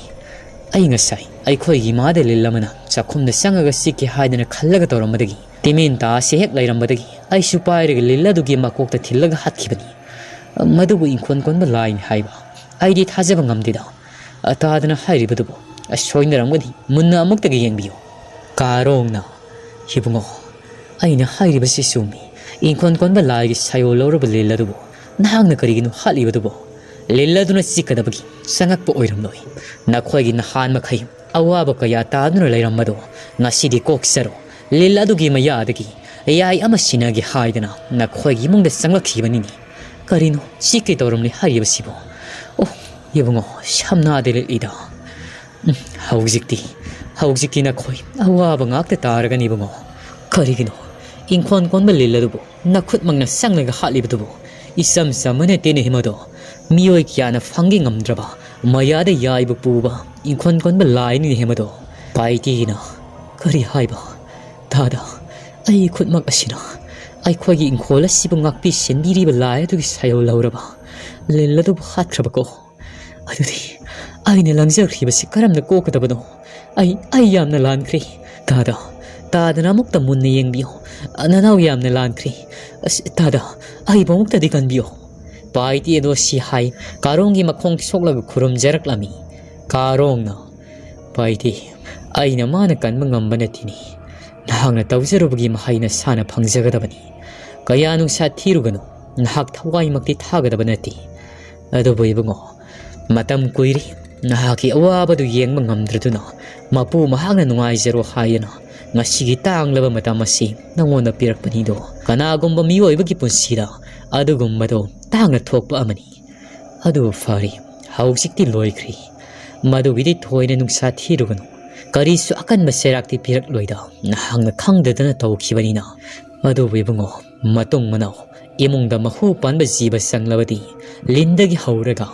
ꯑꯩ ꯉꯁꯥꯏ ꯑꯩꯈꯣꯏꯒꯤ ꯏꯃꯥꯗ ꯂꯤꯜ ꯑꯃꯅ ꯆꯥꯛꯈꯨꯝꯗ ꯆꯪꯉꯒ ꯆꯤꯛꯀꯦ ꯍꯥꯏꯗꯅ ꯈꯜꯂꯒ ꯇꯧꯔꯝꯕꯗꯒꯤ ꯇꯤꯃꯦꯟꯇꯥ ꯑꯁꯤ ꯍꯦꯛ ꯂꯩꯔꯝꯕꯗꯒꯤ ꯑꯩꯁꯨ ꯄꯥꯏꯔꯒ ꯂꯤꯜ ꯑꯗꯨꯒꯤ ꯃꯀꯣꯛꯇ ꯊꯤꯜꯂꯒ ꯍꯥꯠꯈꯤꯕꯅꯤ꯫ ꯃꯗꯨꯕꯨ ꯏꯪꯈꯣꯜ ꯀꯣꯟꯕ ꯂꯥꯏꯅꯤ ꯍꯥꯏꯕ ꯑꯩꯗꯤ ꯊꯥꯖꯕ ꯉꯝꯗꯦꯗ꯫ ꯇꯥꯗꯅ ꯍꯥꯏꯔꯤꯕꯗꯨꯕꯨ ꯁꯣꯏꯅꯔꯝꯒꯅꯤ, ꯃꯨꯟꯅ ꯑꯃꯨꯛꯇꯒ ꯌꯦꯡꯕꯤꯌꯨ꯫ ꯀꯥꯔꯣꯡꯅ, "ꯏꯕꯨꯡꯉꯣ, ꯑꯩꯅ ꯍꯥꯏꯔꯤꯕꯁꯤ ꯆꯨꯝꯃꯤ꯫ ꯏꯪꯈꯣꯜ ꯀꯣꯟꯕ ꯂꯥꯏꯒꯤ ꯁꯥꯌꯣꯜ ꯂꯧꯔꯕ ꯂꯤꯜ ꯑꯗꯨꯕꯨ ꯅꯍꯥꯛꯅ ꯀꯔꯤꯒꯤꯅꯣ ꯍꯥꯠꯂꯤꯕꯗꯨꯕꯣ? ꯂꯤꯜ ꯑꯗꯨꯅ ꯆꯤꯛꯀꯗꯕꯒꯤ ꯆꯪꯉꯛꯄ ꯑꯣꯏꯔꯝꯂꯣꯏ꯫ ꯅꯈꯣꯏꯒꯤ ꯅꯍꯥꯟ ꯃꯈꯩ ꯑꯋꯥꯕ ꯀꯌꯥ ꯇꯥꯗꯨꯅ ꯂꯩꯔꯝꯕꯗꯣ ꯉꯁꯤꯗꯤ ꯀꯣꯛꯆꯔꯣ꯫ ꯂꯤꯜ ꯑꯗꯨꯒꯤ ꯃꯌꯥꯗꯒꯤ ꯌꯥꯏ ꯑꯃ ꯁꯤꯟꯅꯒꯦ ꯍꯥꯏꯗꯅ ꯅꯈꯣꯏꯒꯤ ꯏꯃꯨꯡꯗ ꯆꯪꯂꯛꯈꯤꯕꯅꯤꯅꯦ꯫ ꯀꯔꯤꯅꯣ ꯆꯤꯛꯀꯦ ꯇꯧꯔꯝꯂꯤ ꯍꯥꯏꯔꯤꯕꯁꯤꯕꯣ? ꯑꯣ, ꯏꯕꯨꯡꯉꯣ, ꯁꯝꯅꯥꯗ ꯂꯤꯠꯂꯤꯗ꯫ ꯎꯝ, ꯍꯧꯖꯤꯛꯇꯤ, ꯍꯧꯖꯤꯛꯇꯤ ꯅꯈꯣꯏ ꯑꯋꯥꯕ ꯉꯥꯛꯇ ꯇꯥꯔꯒꯅꯤ ꯏꯕꯨꯡꯉꯣ꯫ ꯀꯔꯤꯒꯤꯅꯣ ꯏꯪꯈꯣꯜ ꯀꯣꯟꯕ ꯂꯤꯜ ꯑꯗꯨꯕꯨ ꯅꯈꯨꯠꯃꯛꯅ ꯆꯪꯂꯒ ꯍꯥꯠꯂꯤꯕꯗꯨꯕꯨ? ꯏꯆꯝ ꯆꯝꯕ ꯅꯠꯇꯦꯅꯦ ꯃꯗꯣ꯫ ꯃꯤꯑꯣꯏ ꯀꯌꯥꯅ ꯐꯪꯒꯦ ꯉꯝꯗ꯭ꯔꯕ ꯃꯌꯥꯗ ꯌꯥꯏꯕ ꯄꯨꯕ ꯏꯪꯈꯣꯜ ꯀꯣꯟꯕ ꯂꯥꯏꯅꯤꯅꯦ ꯃꯗꯣ꯫ ꯄꯥꯏꯇꯤꯅ ꯀꯔꯤ ꯍꯥꯏꯕ? ꯇꯥꯗ, ꯑꯩ ꯈꯨꯠꯃꯛ ꯑꯁꯤꯅ ꯑꯩꯈꯣꯏꯒꯤ ꯏꯪꯈꯣꯜ ꯑꯁꯤꯕꯨ ꯉꯥꯛꯄꯤ ꯁꯦꯟꯕꯤꯔꯤꯕ ꯂꯥꯏ ꯑꯗꯨꯒꯤ ꯁꯥꯌꯣꯜ ꯂꯧꯔꯕ ꯂꯤꯜ ꯑꯗꯨꯕꯨ ꯍꯥꯠꯈ꯭ꯔꯕꯀꯣ? ꯑꯗꯨꯗꯤ ꯑꯩꯅ ꯂꯪꯖꯈ꯭ꯔꯤꯕꯁꯤ ꯀꯔꯝꯅ ꯀꯣꯛꯀꯗꯕꯅꯣ? ꯑꯩ, ꯑꯩ ꯌꯥꯝꯅ ꯂꯥꯟꯈ꯭ꯔꯦ꯫ ꯇꯥꯗ, ꯇꯥꯗꯅ ꯑꯃꯨꯛꯇ ꯃꯨꯟꯅ ꯌꯦꯡꯕꯤꯌꯨ꯫ ꯅꯅꯥꯎ ꯌꯥꯝꯅ ꯂꯥꯟꯈ꯭ꯔꯦ꯫ ꯑꯁ, ꯇꯥꯗ, ꯑꯩꯕꯨ ꯑꯃꯨꯛꯇꯗꯤ ꯀꯟꯕꯤꯌꯨ꯫ ꯄꯥꯏꯇꯤ ꯑꯗꯣ ꯁꯤ ꯍꯥꯏ ꯀꯥꯔꯣꯡꯒꯤ ꯃꯈꯣꯡ ꯁꯣꯛꯂꯒ ꯈꯨꯔꯨꯝꯖꯔꯛꯂꯝꯃꯤ꯫ ꯀꯥꯔꯣꯡꯅ, "ꯄꯥꯏꯇꯤ, ꯑꯩꯅ ꯃꯥꯅ ꯀꯟꯕ ꯉꯝꯕ ꯅꯠꯇꯦꯅꯦ꯫ ꯅꯍꯥꯛꯅ ꯇꯧꯖꯔꯨꯕꯒꯤ ꯃꯍꯩ ꯅꯁꯥꯅ ꯐꯪꯖꯒꯗꯕꯅꯤ꯫ ꯀꯌꯥ ꯅꯨꯡꯁꯥ ꯊꯤꯔꯨꯒꯅꯨ, ꯅꯍꯥꯛ ꯊꯋꯥꯏꯃꯛꯇꯤ ꯊꯥꯒꯗꯕ ꯅꯠꯇꯦ꯫ ꯑꯗꯨꯕꯨ ꯏꯕꯨꯡꯉꯣ, ꯃꯇꯝ ꯀꯨꯏꯔꯦ ꯅꯍꯥꯛꯀꯤ ꯑꯋꯥꯕꯗꯨ ꯌꯦꯡꯕ ꯉꯝꯗ꯭ꯔꯗꯨꯅ ꯃꯄꯨ ꯃꯍꯥꯛꯅ ꯅꯨꯡꯉꯥꯏꯖꯔꯣ ꯍꯥꯏꯗꯅ ꯉꯁꯤꯒꯤ ꯇꯥꯡꯂꯕ ꯃꯇꯝ ꯑꯁꯤ ꯅꯉꯣꯟꯗ ꯄꯤꯔꯛꯄꯅꯤꯗꯣ꯫ ꯀꯅꯥꯒꯨꯝꯕ ꯃꯤꯑꯣꯏꯕꯒꯤ ꯄꯨꯟꯁꯤꯗ ꯑꯗꯨꯒꯨꯝꯕꯗꯣ ꯇꯥꯡꯅ ꯊꯣꯛꯄ ꯑꯃꯅꯤ꯫ ꯑꯗꯨꯕꯨ ꯐꯔꯦ, ꯍꯧꯖꯤꯛꯇꯤ ꯂꯣꯏꯈ꯭ꯔꯦ꯫ ꯃꯗꯨꯒꯤꯗꯤ ꯊꯣꯏꯅ ꯅꯨꯡꯁꯥ ꯊꯤꯔꯨꯒꯅꯨ꯫ ꯀꯔꯤꯁꯨ ꯑꯀꯟꯕ ꯆꯩꯔꯥꯛꯇꯤ ꯄꯤꯔꯛꯂꯣꯏꯗ, ꯅꯍꯥꯛꯅ ꯈꯪꯗꯗꯅ ꯇꯧꯈꯤꯕꯅꯤꯅ꯫ ꯑꯗꯨꯕꯨ ꯏꯕꯨꯡꯉꯣ, ꯃꯇꯨꯡ ꯃꯅꯥꯎ ꯏꯃꯨꯡꯗ ꯃꯍꯨ ꯄꯥꯟꯕ ꯖꯤꯕ ꯆꯪꯂꯕꯗꯤ ꯂꯤꯟꯗꯒꯤ ꯍꯧꯔꯒ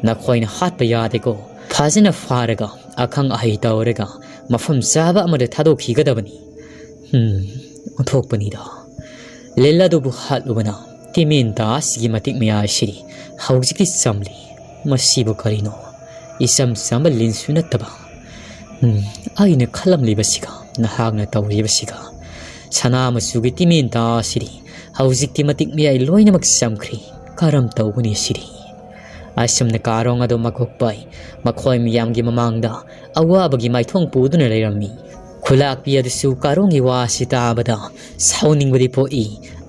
ꯅꯈꯣꯏꯅ ꯍꯥꯠꯄ ꯌꯥꯗꯦꯀꯣ꯫ ꯐꯖꯅ ꯐꯥꯔꯒ ꯑꯈꯪ ꯑꯍꯩ ꯇꯧꯔꯒ ꯃꯐꯝ ꯆꯥꯕ ꯑꯃꯗ ꯊꯥꯗꯣꯛꯈꯤꯒꯗꯕꯅꯤ꯫ ꯎꯝ, ꯑꯣꯟꯊꯣꯛꯄꯅꯤꯗ꯫ ꯂꯤꯜ ꯑꯗꯨꯕꯨ ꯍꯥꯠꯂꯨꯕꯅ ꯇꯤꯃꯦꯟ ꯇꯥꯁꯤꯒꯤ ꯃꯇꯤꯛ ꯃꯌꯥꯏꯁꯤꯗꯤ ꯍꯧꯖꯤꯛꯇꯤ ꯆꯝꯂꯤ꯫ ꯃꯁꯤꯕꯨ ꯀꯔꯤꯅꯣ? ꯏꯆꯝ ꯆꯝꯕ ꯂꯤꯟꯁꯨ ꯅꯠꯇꯕ꯫ ꯎꯝ, ꯑꯩꯅ ꯈꯜꯂꯝꯂꯤꯕꯁꯤꯒ ꯅꯍꯥꯛꯅ ꯇꯧꯔꯤꯕꯁꯤꯒ ꯁꯅꯥ ꯃꯆꯨꯒꯤ ꯇꯤꯃꯦꯟꯇꯥ ꯑꯁꯤꯗꯤ ꯍꯧꯖꯤꯛꯇꯤ ꯃꯇꯤꯛ ꯃꯌꯥꯏ ꯂꯣꯏꯅꯃꯛ ꯆꯝꯈ꯭ꯔꯦ꯫ ꯀꯔꯝ ꯇꯧꯒꯅꯤ ꯁꯤꯗꯤ? ꯑꯁꯨꯝꯅ ꯀꯥꯔꯣꯡ ꯑꯗꯨ ꯃꯀꯣꯛ ꯄꯥꯏ ꯃꯈꯣꯏ ꯃꯤꯌꯥꯝꯒꯤ ꯃꯃꯥꯡꯗ ꯑꯋꯥꯕꯒꯤ ꯃꯥꯏꯊꯣꯡ ꯄꯨꯗꯨꯅ ꯂꯩꯔꯝꯃꯤ꯫ ꯈꯨꯂꯥꯛꯄꯤ ꯑꯗꯨꯁꯨ ꯀꯥꯔꯣꯡꯒꯤ ꯋꯥ ꯑꯁꯤ ꯇꯥꯕꯗ ꯁꯥꯎꯅꯤꯡꯕꯗꯤ ꯄꯣꯛꯏ,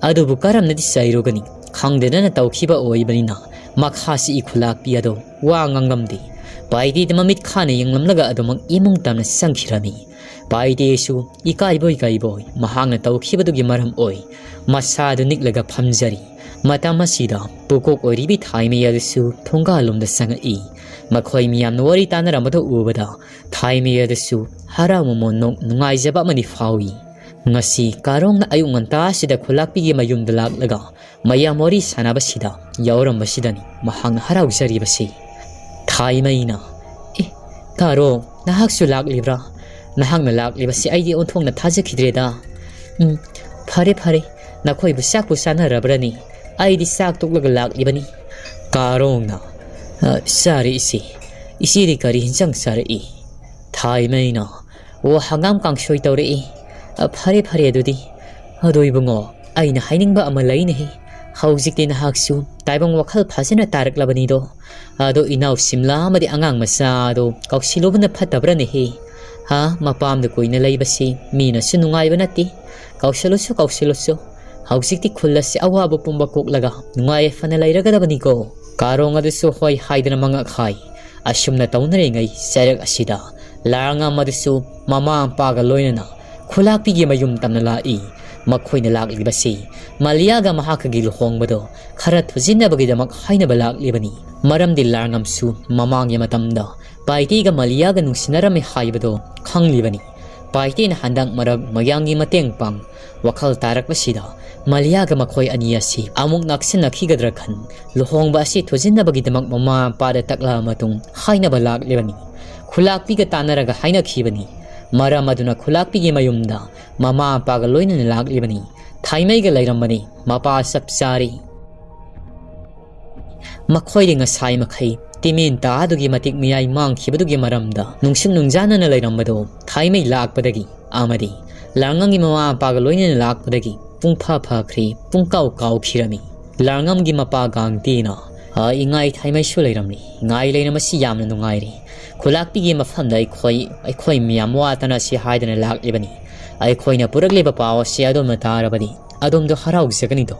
ꯑꯗꯨꯕꯨ ꯀꯔꯝꯅꯗꯤ ꯆꯩꯔꯨꯒꯅꯤ? ꯈꯪꯗꯗꯅ ꯇꯧꯈꯤꯕ ꯑꯣꯏꯕꯅꯤꯅ ꯃꯈꯥꯁꯤ ꯏ ꯈꯨꯂꯥꯛꯄꯤ ꯑꯗꯣ ꯋꯥ ꯉꯥꯡꯂꯝꯗꯦ꯫ ꯄꯥꯏꯗꯦꯗ ꯃꯃꯤꯠ ꯈꯥꯅ ꯌꯦꯡꯂꯝꯂꯒ ꯑꯗꯨꯃꯛ ꯏꯃꯨꯡ ꯇꯝꯅ ꯆꯪꯈꯤꯔꯝꯃꯤ꯫ ꯄꯥꯏꯗꯦꯁꯨ ꯏꯀꯥꯏꯕꯣꯏ ꯀꯩꯕꯣꯏ ꯃꯍꯥꯛꯅ ꯇꯧꯈꯤꯕꯗꯨꯒꯤ ꯃꯔꯝ ꯑꯣꯏ ꯃꯁꯥꯗꯨ ꯅꯤꯛꯂꯒ ꯐꯝꯖꯔꯤ꯫ ꯃꯇꯝ ꯑꯁꯤꯗ ꯄꯨꯀꯣꯛ ꯑꯣꯏꯔꯤꯕꯤ ꯊꯥꯏꯃꯩ ꯑꯗꯨꯁꯨ ꯊꯣꯡꯒꯥꯜꯂꯣꯝꯗ ꯆꯪꯉꯛꯏ꯫ ꯃꯈꯣꯏ ꯃꯤꯌꯥꯝꯅ ꯋꯥꯔꯤ ꯇꯥꯅꯔꯝꯕꯗꯨ ꯎꯕꯗ ꯊꯥꯏꯃꯩ ꯑꯗꯨꯁꯨ ꯍꯔꯥꯎ ꯃꯃꯣꯟ ꯅꯣꯛ ꯅꯨꯡꯉꯥꯏꯖꯕ ꯑꯃꯗꯤ ꯐꯥꯎꯏ꯫ ꯉꯁꯤ ꯀꯥꯔꯣꯡꯅ ꯑꯌꯨꯛ ꯉꯟꯇꯥꯁꯤꯗ ꯈꯨꯂꯥꯛꯄꯤꯒꯤ ꯃꯌꯨꯝꯗ ꯂꯥꯛꯂꯒ ꯃꯌꯥꯝ ꯋꯥꯔꯤ ꯁꯥꯟꯅꯕꯁꯤꯗ ꯌꯥꯎꯔꯝꯕꯁꯤꯗꯅꯤ ꯃꯍꯥꯛꯅ ꯍꯔꯥꯎꯖꯔꯤꯕꯁꯤ꯫ ꯊꯥꯏꯃꯩꯅ, "ꯑꯦ, ꯀꯥꯔꯣꯡ, ꯅꯍꯥꯛꯁꯨ ꯂꯥꯛꯂꯤꯕ꯭ꯔꯥ? ꯅꯍꯥꯛꯅ ꯂꯥꯛꯂꯤꯕꯁꯤ ꯑꯩꯗꯤ ꯑꯣꯟꯊꯣꯛꯅ ꯊꯥꯖꯈꯤꯗ꯭ꯔꯦꯗ꯫ ꯎꯝ, ꯐꯔꯦ, ꯐꯔꯦ, ꯅꯈꯣꯏꯕꯨ ꯆꯥꯛꯄꯨ ꯆꯥꯅꯔꯕ꯭ꯔꯅꯤ? ꯑꯩꯗꯤ ꯆꯥꯛ ꯇꯣꯛꯂꯒ ꯂꯥꯛꯂꯤꯕꯅꯤ꯫" ꯀꯥꯔꯣꯡꯅ, "ꯑ, ꯆꯥꯔꯦ ꯏꯆꯦ꯫ ꯏꯆꯦꯗꯤ ꯀꯔꯤ ꯍꯤꯟꯖꯥꯡ ꯆꯥꯔꯛꯏ?" ꯊꯥꯏꯃꯩꯅ, "ꯑꯣ, ꯍꯪꯒꯥꯝ ꯀꯥꯡꯁꯣꯏ ꯇꯧꯔꯛꯏ꯫" "ꯑ, ꯐꯔꯦ, ꯐꯔꯦ ꯑꯗꯨꯗꯤ꯫ ꯑꯗꯣ ꯏꯕꯨꯡꯉꯣ, ꯑꯩꯅ ꯍꯥꯏꯅꯤꯡꯕ ꯑꯃ ꯂꯩꯅꯦꯍꯦ꯫ ꯍꯧꯖꯤꯛꯇꯤ ꯅꯍꯥꯛꯁꯨ ꯇꯥꯏꯕꯪ ꯋꯥꯈꯜ ꯐꯖꯅ ꯇꯥꯔꯛꯂꯕꯅꯤꯗꯣ꯫ ꯑꯗꯣ ꯏꯅꯥꯎ ꯁꯤꯝꯂꯥ ꯑꯃꯗꯤ ꯑꯉꯥꯡ ꯃꯆꯥ ꯑꯗꯣ ꯀꯧꯁꯤꯜꯂꯨꯕꯅ ꯐꯠꯇꯕ꯭ꯔꯅꯦꯍꯦ? ꯍꯥ, ꯃꯄꯥꯝꯗ ꯀꯨꯏꯅ ꯂꯩꯕꯁꯤ ꯃꯤꯅꯁꯨ ꯅꯨꯡꯉꯥꯏꯕ ꯅꯠꯇꯦ꯫ ꯀꯧꯁꯤꯜꯂꯨꯁꯨ, ꯀꯧꯁꯤꯜꯂꯨꯁꯨ꯫ ꯍꯧꯖꯤꯛꯇꯤ ꯈꯨꯜ ꯑꯁꯤ ꯑꯋꯥꯕ ꯄꯨꯝꯕ ꯀꯣꯛꯂꯒ ꯅꯨꯡꯉꯥꯏ ꯌꯥꯏꯐꯅ ꯂꯩꯔꯒꯗꯕꯅꯤꯀꯣ꯫" ꯀꯥꯔꯣꯡ ꯑꯗꯨꯁꯨ ꯍꯣꯏ ꯍꯥꯏꯗꯅ ꯃꯉꯛ ꯍꯥꯏ꯫ ꯑꯁꯨꯝꯅ ꯇꯧꯅꯔꯤꯉꯩ ꯆꯩꯔꯛ ꯑꯁꯤꯗ ꯂꯥꯔꯉꯝ ꯑꯗꯨꯁꯨ ꯃꯃꯥ ꯃꯄꯥꯒ ꯂꯣꯏꯅꯅ ꯈꯨꯂꯥꯛꯄꯤꯒꯤ ꯃꯌꯨꯝ ꯇꯝꯅ ꯂꯥꯛꯏ꯫ ꯃꯈꯣꯏꯅ ꯂꯥꯛꯂꯤꯕꯁꯤ ꯃꯂꯤꯌꯥꯒ ꯃꯍꯥꯛꯀꯒꯤ ꯂꯨꯍꯣꯡꯕꯗꯣ ꯈꯔ ꯊꯨꯖꯤꯟꯅꯕꯒꯤꯗꯃꯛ ꯍꯥꯏꯅꯕ ꯂꯥꯛꯂꯤꯕꯅꯤ꯫ ꯃꯔꯝꯗꯤ ꯂꯥꯔꯉꯝꯁꯨ ꯃꯃꯥꯡꯒꯤ ꯃꯇꯝꯗ ꯄꯥꯏꯇꯦꯒ ꯃꯂꯤꯌꯥꯒ ꯅꯨꯡꯁꯤꯅꯔꯝꯃꯤ ꯍꯥꯏꯕꯗꯣ ꯈꯪꯂꯤꯕꯅꯤ꯫ ꯄꯥꯏꯇꯦꯅ ꯍꯟꯗꯛ ꯃꯔꯛ ꯃꯌꯥꯝꯒꯤ ꯃꯇꯦꯡ ꯄꯥꯡ ꯋꯥꯈꯜ ꯇꯥꯔꯛꯄꯁꯤꯗ ꯃꯂꯤꯌꯥꯒ ꯃꯈꯣꯏ ꯑꯅꯤ ꯑꯁꯤ ꯑꯃꯨꯛ ꯅꯛꯁꯤꯟꯅꯈꯤꯒꯗ꯭ꯔꯥ ꯈꯟ ꯂꯨꯍꯣꯡꯕ ꯑꯁꯤ ꯊꯨꯖꯤꯟꯅꯕꯒꯤꯗꯃꯛ ꯃꯃꯥ ꯃꯄꯥꯗ ꯇꯛꯂꯛꯑ ꯃꯇꯨꯡ ꯍꯥꯏꯅꯕ ꯂꯥꯛꯂꯤꯕꯅꯤ꯫ ꯈꯨꯂꯥꯛꯄꯤꯒ ꯇꯥꯟꯅꯔꯒ ꯍꯥꯏꯅꯈꯤꯕꯅꯤ꯫ ꯃꯔꯝ ꯑꯗꯨꯅ ꯈꯨꯂꯥꯛꯄꯤꯒꯤ ꯃꯌꯨꯝꯗ ꯃꯃꯥ ꯃꯄꯥꯒ ꯂꯣꯏꯅꯅ ꯂꯥꯛꯂꯤꯕꯅꯤ꯫ ꯊꯥꯏꯃꯩꯒ ꯂꯩꯔꯝꯕꯅꯤ꯫ ꯃꯄꯥ ꯆꯞ ꯆꯥꯔꯤ꯫ ꯃꯈꯣꯏꯗꯤ ꯉꯁꯥꯏ ꯃꯈꯩ ꯇꯤꯃꯦꯟ ꯇꯥꯗꯨꯒꯤ ꯃꯇꯤꯛ ꯃꯤꯌꯥꯏ ꯃꯥꯡꯈꯤꯕꯗꯨꯒꯤ ꯃꯔꯝꯗ ꯅꯨꯡꯁꯨꯛ ꯅꯨꯡꯖꯥꯅꯅ ꯂꯩꯔꯝꯕꯗꯨ ꯊꯥꯏꯃꯩ ꯂꯥꯛꯄꯗꯒꯤ ꯑꯃꯗꯤ ꯂꯥꯔꯉꯝꯒꯤ ꯃꯃꯥ ꯃꯄꯥꯒ ꯂꯣꯏꯅꯅ ꯂꯥꯛꯄꯗꯒꯤ ꯄꯨꯡ ꯐꯥ ꯐꯥꯈ꯭ꯔꯦ, ꯄꯨꯡ ꯀꯥꯎ ꯀꯥꯎꯈꯤꯔꯝꯃꯤ꯫ ꯂꯥꯔꯉꯝꯒꯤ ꯃꯄꯥ ꯒꯥꯡꯇꯤꯅ, "ꯑ, ꯏꯉꯥꯏ ꯊꯥꯏꯃꯩꯁꯨ ꯂꯩꯔꯝꯂꯤ꯫ ꯏꯉꯥꯏ ꯂꯩꯔꯝꯕꯁꯤ ꯌꯥꯝꯅ ꯅꯨꯡꯉꯥꯏꯔꯦ꯫ ꯈꯨꯂꯥꯛꯄꯤꯒꯤ ꯃꯐꯝꯗ ꯑꯩꯈꯣꯏ, ꯑꯩꯈꯣꯏ ꯃꯌꯥꯝ ꯋꯥ ꯇꯥꯅꯁꯤ ꯍꯥꯏꯗꯅ ꯂꯥꯛꯂꯤꯕꯅꯤ꯫ ꯑꯩꯈꯣꯏꯅ ꯄꯨꯔꯛꯂꯤꯕ ꯄꯥꯎ ꯑꯁꯤ ꯑꯗꯣꯝꯅ ꯇꯥꯔꯕꯗꯤ ꯑꯗꯣꯝꯗꯣ ꯍꯔꯥꯎꯖꯒꯅꯤꯗꯣ?"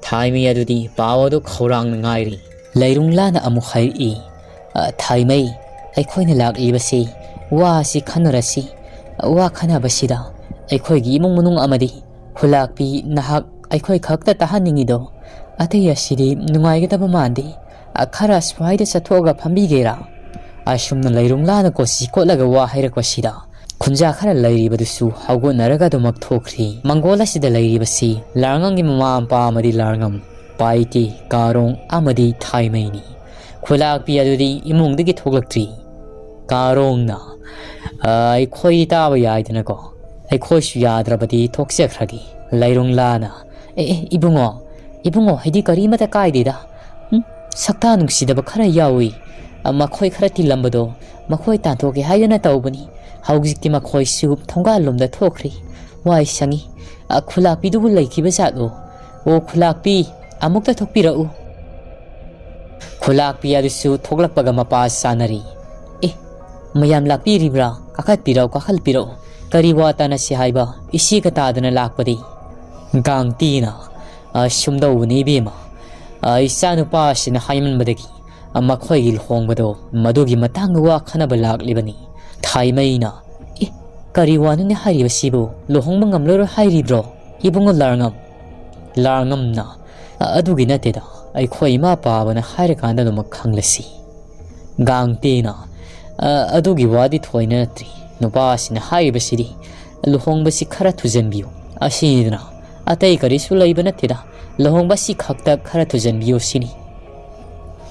ꯊꯥꯏꯃꯩ ꯑꯗꯨꯗꯤ ꯄꯥꯎ ꯑꯗꯨ ꯈꯧꯔꯥꯡꯅ ꯉꯥꯏꯔꯤ꯫ ꯂꯩꯔꯨꯡꯂꯥꯅ ꯑꯃꯨꯛ ꯍꯥꯏꯔꯛꯏ, "ꯑ, ꯊꯥꯏꯃꯩ, ꯑꯩꯈꯣꯏꯅ ꯂꯥꯛꯂꯤꯕꯁꯤ ꯋꯥ ꯑꯁꯤ ꯈꯟꯅꯔꯁꯤ꯫ ꯋꯥ ꯈꯟꯅꯕꯁꯤꯗ ꯑꯩꯈꯣꯏꯒꯤ ꯏꯃꯨꯡ ꯃꯅꯨꯡ ꯑꯃꯗꯤ ꯈꯨꯂꯥꯛꯄꯤ ꯅꯍꯥꯛ ꯑꯩꯈꯣꯏ ꯈꯛꯇ ꯇꯥꯍꯟꯅꯤꯡꯉꯤꯗꯣ? ꯑꯇꯩ ꯑꯁꯤꯗꯤ ꯅꯨꯡꯉꯥꯏꯒꯗꯕ ꯃꯥꯟꯗꯦ꯫ ꯑ, ꯈꯔ ꯁ꯭ꯋꯥꯏꯗ ꯆꯠꯊꯣꯛꯑꯒ ꯐꯝꯕꯤꯒꯦꯔꯥ?" ꯑꯁꯨꯝꯅ ꯂꯩꯔꯨꯡꯂꯥꯅ ꯀꯣꯆꯤ ꯀꯣꯠꯂꯒ ꯋꯥ ꯍꯥꯏꯔꯛꯄꯁꯤꯗ ꯈꯨꯟꯖꯥ ꯈꯔ ꯂꯩꯔꯤꯕꯗꯨꯁꯨ ꯍꯧꯒꯠꯅꯔꯒ ꯑꯗꯨꯃꯛ ꯊꯣꯛꯈ꯭ꯔꯤ꯫ ꯃꯪꯒꯣꯜ ꯑꯁꯤꯗ ꯂꯩꯔꯤꯕꯁꯤ ꯂꯥꯔꯉꯝꯒꯤ ꯃꯃꯥ ꯃꯄꯥ ꯑꯃꯗꯤ ꯂꯥꯔꯉꯝ, ꯄꯥꯏꯇꯦ, ꯀꯥꯔꯣꯡ ꯑꯃꯗꯤ ꯊꯥꯏꯃꯩꯅꯤ꯫ ꯈꯨꯂꯥꯛꯄꯤ ꯑꯗꯨꯗꯤ ꯏꯃꯨꯡꯗꯒꯤ ꯊꯣꯛꯂꯛꯇ꯭ꯔꯤ꯫ ꯀꯥꯔꯣꯡꯅ, "ꯑ, ꯑꯩꯈꯣꯏ ꯇꯥꯕ ꯌꯥꯏꯗꯅꯀꯣ, ꯑꯩꯈꯣꯏꯁꯨ ꯌꯥꯗ꯭ꯔꯕꯗꯤ ꯊꯣꯛꯆꯈ꯭ꯔꯒꯦ"꯫ ꯂꯩꯔꯨꯡꯂꯥꯅ, "ꯑꯦ, ꯑꯦ, ꯏꯕꯨꯡꯉꯣ, ꯏꯕꯨꯡꯉꯣ ꯍꯥꯏꯗꯤ ꯀꯔꯤꯃꯇ ꯀꯥꯏꯗꯦꯗ꯫ ꯎꯝ, ꯁꯛꯇꯥ ꯅꯨꯡꯁꯤꯗꯕ ꯈꯔ ꯌꯥꯎꯏ꯫ ꯑ, ꯃꯈꯣꯏ ꯈꯔ ꯇꯤꯜꯂꯝꯕꯗꯣ ꯃꯈꯣꯏ ꯇꯥꯟꯊꯣꯛꯀꯦ ꯍꯥꯏꯗꯅ ꯇꯧꯕꯅꯤ꯫ ꯍꯧꯖꯤꯛꯇꯤ ꯃꯈꯣꯏꯁꯨ ꯊꯣꯡꯒꯥꯜꯂꯣꯝꯗ ꯊꯣꯛꯈ꯭ꯔꯦ꯫ ꯋꯥꯏ ꯁꯪꯉꯤ꯫ ꯑ, ꯈꯨꯂꯥꯛꯄꯤꯗꯨꯕꯨ ꯂꯩꯈꯤꯕ ꯖꯥꯠꯂꯣ? ꯑꯣ, ꯈꯨꯂꯥꯛꯄꯤ, ꯑꯃꯨꯛꯇ ꯊꯣꯛꯄꯤꯔꯛꯎ"꯫ ꯈꯨꯂꯥꯛꯄꯤ ꯑꯗꯨꯁꯨ ꯊꯣꯛꯂꯛꯄꯒ ꯃꯄꯥ ꯆꯥꯅꯔꯤ꯫ "ꯑꯦ, ꯃꯌꯥꯝ ꯂꯥꯛꯄꯤꯔꯤꯕ꯭ꯔꯥ? ꯀꯥꯈꯠꯄꯤꯔꯛꯎ, ꯀꯥꯈꯠꯄꯤꯔꯛꯎ꯫ ꯀꯔꯤ ꯋꯥ ꯇꯥꯅꯁꯤ ꯍꯥꯏꯕ? ꯏꯆꯦꯒ ꯇꯥꯗꯅ ꯂꯥꯛꯄꯗꯤ"꯫ ꯒꯥꯡꯇꯤꯅ, "ꯑ, ꯁꯨꯝꯗꯧꯕꯅꯤ ꯏꯕꯦꯝꯃ, ꯑ, ꯏꯆꯥꯅꯨꯄꯥꯁꯤꯅ ꯍꯥꯏꯃꯟꯕꯗꯒꯤ, ꯑ, ꯃꯈꯣꯏꯒꯤ ꯂꯨꯍꯣꯡꯕꯗꯣ ꯃꯗꯨꯒꯤ ꯃꯇꯥꯡꯗ ꯋꯥ ꯈꯟꯅꯕ ꯂꯥꯛꯂꯤꯕꯅꯤ"꯫ ꯊꯥꯏꯃꯩꯅ, "ꯑꯦ, ꯀꯔꯤ ꯋꯥꯅꯣꯅꯦ ꯍꯥꯏꯔꯤꯕꯁꯤꯕꯨ? ꯂꯨꯍꯣꯡꯕ ꯉꯝꯂꯔꯣꯏ ꯍꯥꯏꯔꯤꯕ꯭ꯔꯣ ꯏꯕꯨꯡꯉꯣ ꯂꯥꯔꯉꯝ?" ꯂꯥꯔꯉꯝꯅ, "ꯑ-, ꯑꯗꯨꯒꯤ ꯅꯠꯇꯦꯗ, ꯑꯩꯈꯣꯏ ꯏꯃꯥ ꯄꯥꯕꯅ ꯍꯥꯏꯔꯀꯥꯟꯗ ꯑꯗꯨꯃꯛ ꯈꯪꯂꯁꯤ"꯫ ꯒꯥꯡꯇꯦꯅ, "ꯑ, ꯑꯗꯨꯒꯤ ꯋꯥꯗꯤ ꯊꯣꯏꯅ ꯅꯠꯇ꯭ꯔꯤ꯫ ꯅꯨꯄꯥꯁꯤꯅ ꯍꯥꯏꯔꯤꯕꯁꯤꯗꯤ ꯂꯨꯍꯣꯡꯕꯁꯤ ꯈꯔ ꯊꯨꯖꯟꯕꯤꯌꯨ ꯑꯁꯤꯅꯤꯗꯅ, ꯑꯇꯩ ꯀꯔꯤꯁꯨ ꯂꯩꯕ ꯅꯠꯇꯦꯗ, ꯂꯨꯍꯣꯡꯕꯁꯤ ꯈꯛꯇ ꯈꯔ ꯊꯨꯖꯟꯕꯤꯌꯨ ꯁꯤꯅꯤ"꯫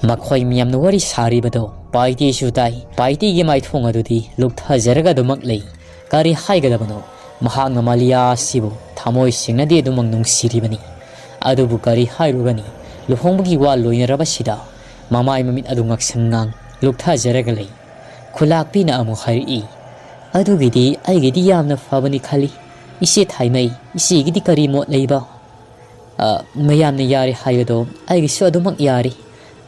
ꯃꯈꯣꯏ ꯃꯌꯥꯝꯅ ꯋꯥꯔꯤ ꯁꯥꯔꯤꯕꯗꯣ ꯄꯥꯏꯇꯦꯁꯨ ꯇꯥꯏ꯫ ꯄꯥꯏꯇꯦꯒꯤ ꯃꯥꯏꯊꯣꯡ ꯑꯗꯨꯗꯤ ꯂꯨꯞꯊꯖꯔꯒ ꯑꯗꯨꯃꯛ ꯂꯩ꯫ ꯀꯔꯤ ꯍꯥꯏꯒꯗꯕꯅꯣ? ꯃꯍꯥꯛꯅ ꯃꯥꯂꯤꯌꯥ ꯑꯁꯤꯕꯨ ꯊꯃꯣꯏ ꯁꯦꯡꯅꯗꯤ ꯑꯗꯨꯃꯛ ꯅꯨꯡꯁꯤꯔꯤꯕꯅꯤ꯫ ꯑꯗꯨꯕꯨ ꯀꯔꯤ ꯍꯥꯏꯔꯨꯒꯅꯤ? ꯂꯨꯍꯣꯡꯕꯒꯤ ꯋꯥ ꯂꯣꯏꯅꯔꯕꯁꯤꯗ ꯃꯃꯥꯏ ꯃꯃꯤꯠ ꯑꯗꯨ ꯉꯥꯛꯁꯪ ꯉꯥꯡ ꯂꯨꯞꯊꯖꯔꯒ ꯂꯩ꯫ ꯈꯨꯂꯥꯛꯄꯤꯅ ꯑꯃꯨꯛ ꯍꯥꯏꯔꯛꯏ, "ꯑꯗꯨꯒꯤꯗꯤ ꯑꯩꯒꯤꯗꯤ ꯌꯥꯝꯅ ꯐꯕꯅꯤ ꯈꯜꯂꯤ꯫ "ꯏꯆꯦ ꯊꯥꯏꯃꯩ, ꯏꯆꯦꯒꯤꯗꯤ ꯀꯔꯤ ꯃꯣꯠ ꯂꯩꯕ?" "ꯑ, ꯃꯌꯥꯝꯅ ꯌꯥꯔꯦ ꯍꯥꯏꯕꯗꯣ ꯑꯩꯒꯤꯁꯨ ꯑꯗꯨꯃꯛ ꯌꯥꯔꯦ꯫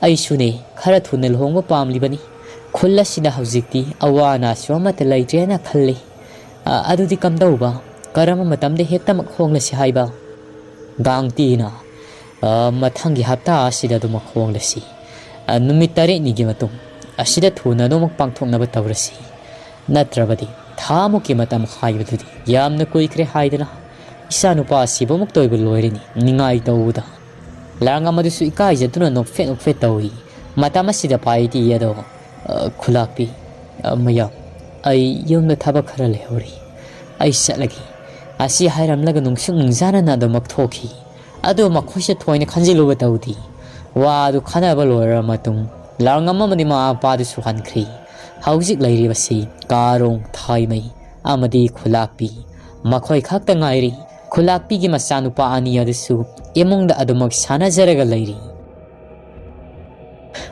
ꯑꯩꯁꯨꯅꯦ, ꯈꯔ ꯊꯨꯅ ꯂꯨꯍꯣꯡꯕ ꯄꯥꯝꯂꯤꯕꯅꯤ꯫ ꯈꯨꯜ ꯑꯁꯤꯗ ꯍꯧꯖꯤꯛꯇꯤ ꯑꯋꯥ ꯑꯅꯥꯁꯨ ꯑꯃꯠꯇ ꯂꯩꯇ꯭ꯔꯦꯅ ꯈꯜꯂꯤ꯫ ꯑ, ꯑꯗꯨꯗꯤ ꯀꯝꯗꯧꯕ? ꯀꯔꯝꯕ ꯃꯇꯝꯗ ꯍꯦꯛꯇꯃꯛ ꯍꯣꯡꯂꯁꯤ ꯍꯥꯏꯕ?" "ꯒꯥꯡꯇꯤꯅ, ꯑ, ꯃꯊꯪꯒꯤ ꯍꯞꯇꯥ ꯑꯁꯤꯗ ꯑꯗꯨꯃꯛ ꯍꯣꯡꯂꯁꯤ꯫ ꯑ, ꯅꯨꯃꯤꯠ ꯇꯔꯦꯠꯅꯤꯒꯤ ꯃꯇꯨꯡ ꯑꯁꯤꯗ ꯊꯨꯅ ꯑꯗꯨꯃꯛ ꯄꯥꯡꯊꯣꯛꯅꯕ ꯇꯧꯔꯁꯤ꯫ ꯅꯠꯇ꯭ꯔꯕꯗꯤ ꯊꯥꯃꯨꯛꯀꯤ ꯃꯇꯝ ꯍꯥꯏꯕꯗꯨꯗꯤ ꯌꯥꯝꯅ ꯀꯨꯏꯈ꯭ꯔꯦ ꯍꯥꯏꯗꯅ ꯏꯆꯥꯅꯨꯄꯥ ꯑꯁꯤꯕꯨ ꯑꯃꯨꯛꯇ ꯑꯣꯏꯕ ꯂꯣꯏꯔꯅꯤ ꯅꯤꯡꯉꯥꯏ ꯇꯧꯕꯗ꯫" ꯂꯥꯡꯉꯝ ꯑꯗꯨꯁꯨ ꯏꯀꯥꯏꯖꯗꯨꯅ ꯅꯣꯛꯐꯦꯠ ꯅꯣꯛꯐꯦꯠ ꯇꯧꯏ꯫ ꯃꯇꯝ ꯑꯁꯤꯗ ꯄꯥꯏꯗꯤ ꯑꯗꯣ, "ꯑ, ꯈꯨꯂꯥꯛꯄꯤ, ꯑ, ꯃꯌꯥꯝ, ꯑꯩ ꯌꯨꯝꯗ ꯊꯕꯛ ꯈꯔ ꯂꯩꯍꯧꯔꯤ꯫ ꯑꯩ ꯆꯠꯂꯒꯦ꯫" ꯑꯁꯤ ꯍꯥꯏꯔꯝꯂꯒ ꯅꯨꯡꯁꯨꯛ ꯅꯨꯡꯖꯥꯅꯅ ꯑꯗꯨꯃꯛ ꯊꯣꯛꯈꯤ꯫ ꯑꯗꯨ ꯃꯈꯣꯏꯁꯨ ꯊꯣꯏꯅ ꯈꯟꯖꯤꯜꯂꯨꯕ ꯇꯧꯗꯦ꯫ ꯋꯥ ꯑꯗꯨ ꯈꯟꯅꯕ ꯂꯣꯏꯔꯕ ꯃꯇꯨꯡ ꯂꯥꯡꯉꯝ ꯑꯃꯗꯤ ꯃꯃꯥ ꯃꯄꯥꯗꯨꯁꯨ ꯍꯟꯈ꯭ꯔꯤ꯫ ꯍꯧꯖꯤꯛ ꯂꯩꯔꯤꯕꯁꯤ ꯀꯥꯔꯣꯡ, ꯊꯥꯏꯃꯩ ꯑꯃꯗꯤ ꯈꯨꯂꯥꯛꯄꯤ꯫ ꯃꯈꯣꯏ ꯈꯛꯇ ꯉꯥꯏꯔꯤ꯫ ꯈꯨꯂꯥꯛꯄꯤꯒꯤ ꯃꯆꯥꯅꯨꯄꯥ ꯑꯅꯤ ꯑꯗꯨꯁꯨ ꯏꯃꯨꯡꯗ ꯑꯗꯨꯃꯛ ꯁꯥꯟꯅꯖꯔꯒ ꯂꯩꯔꯤ꯫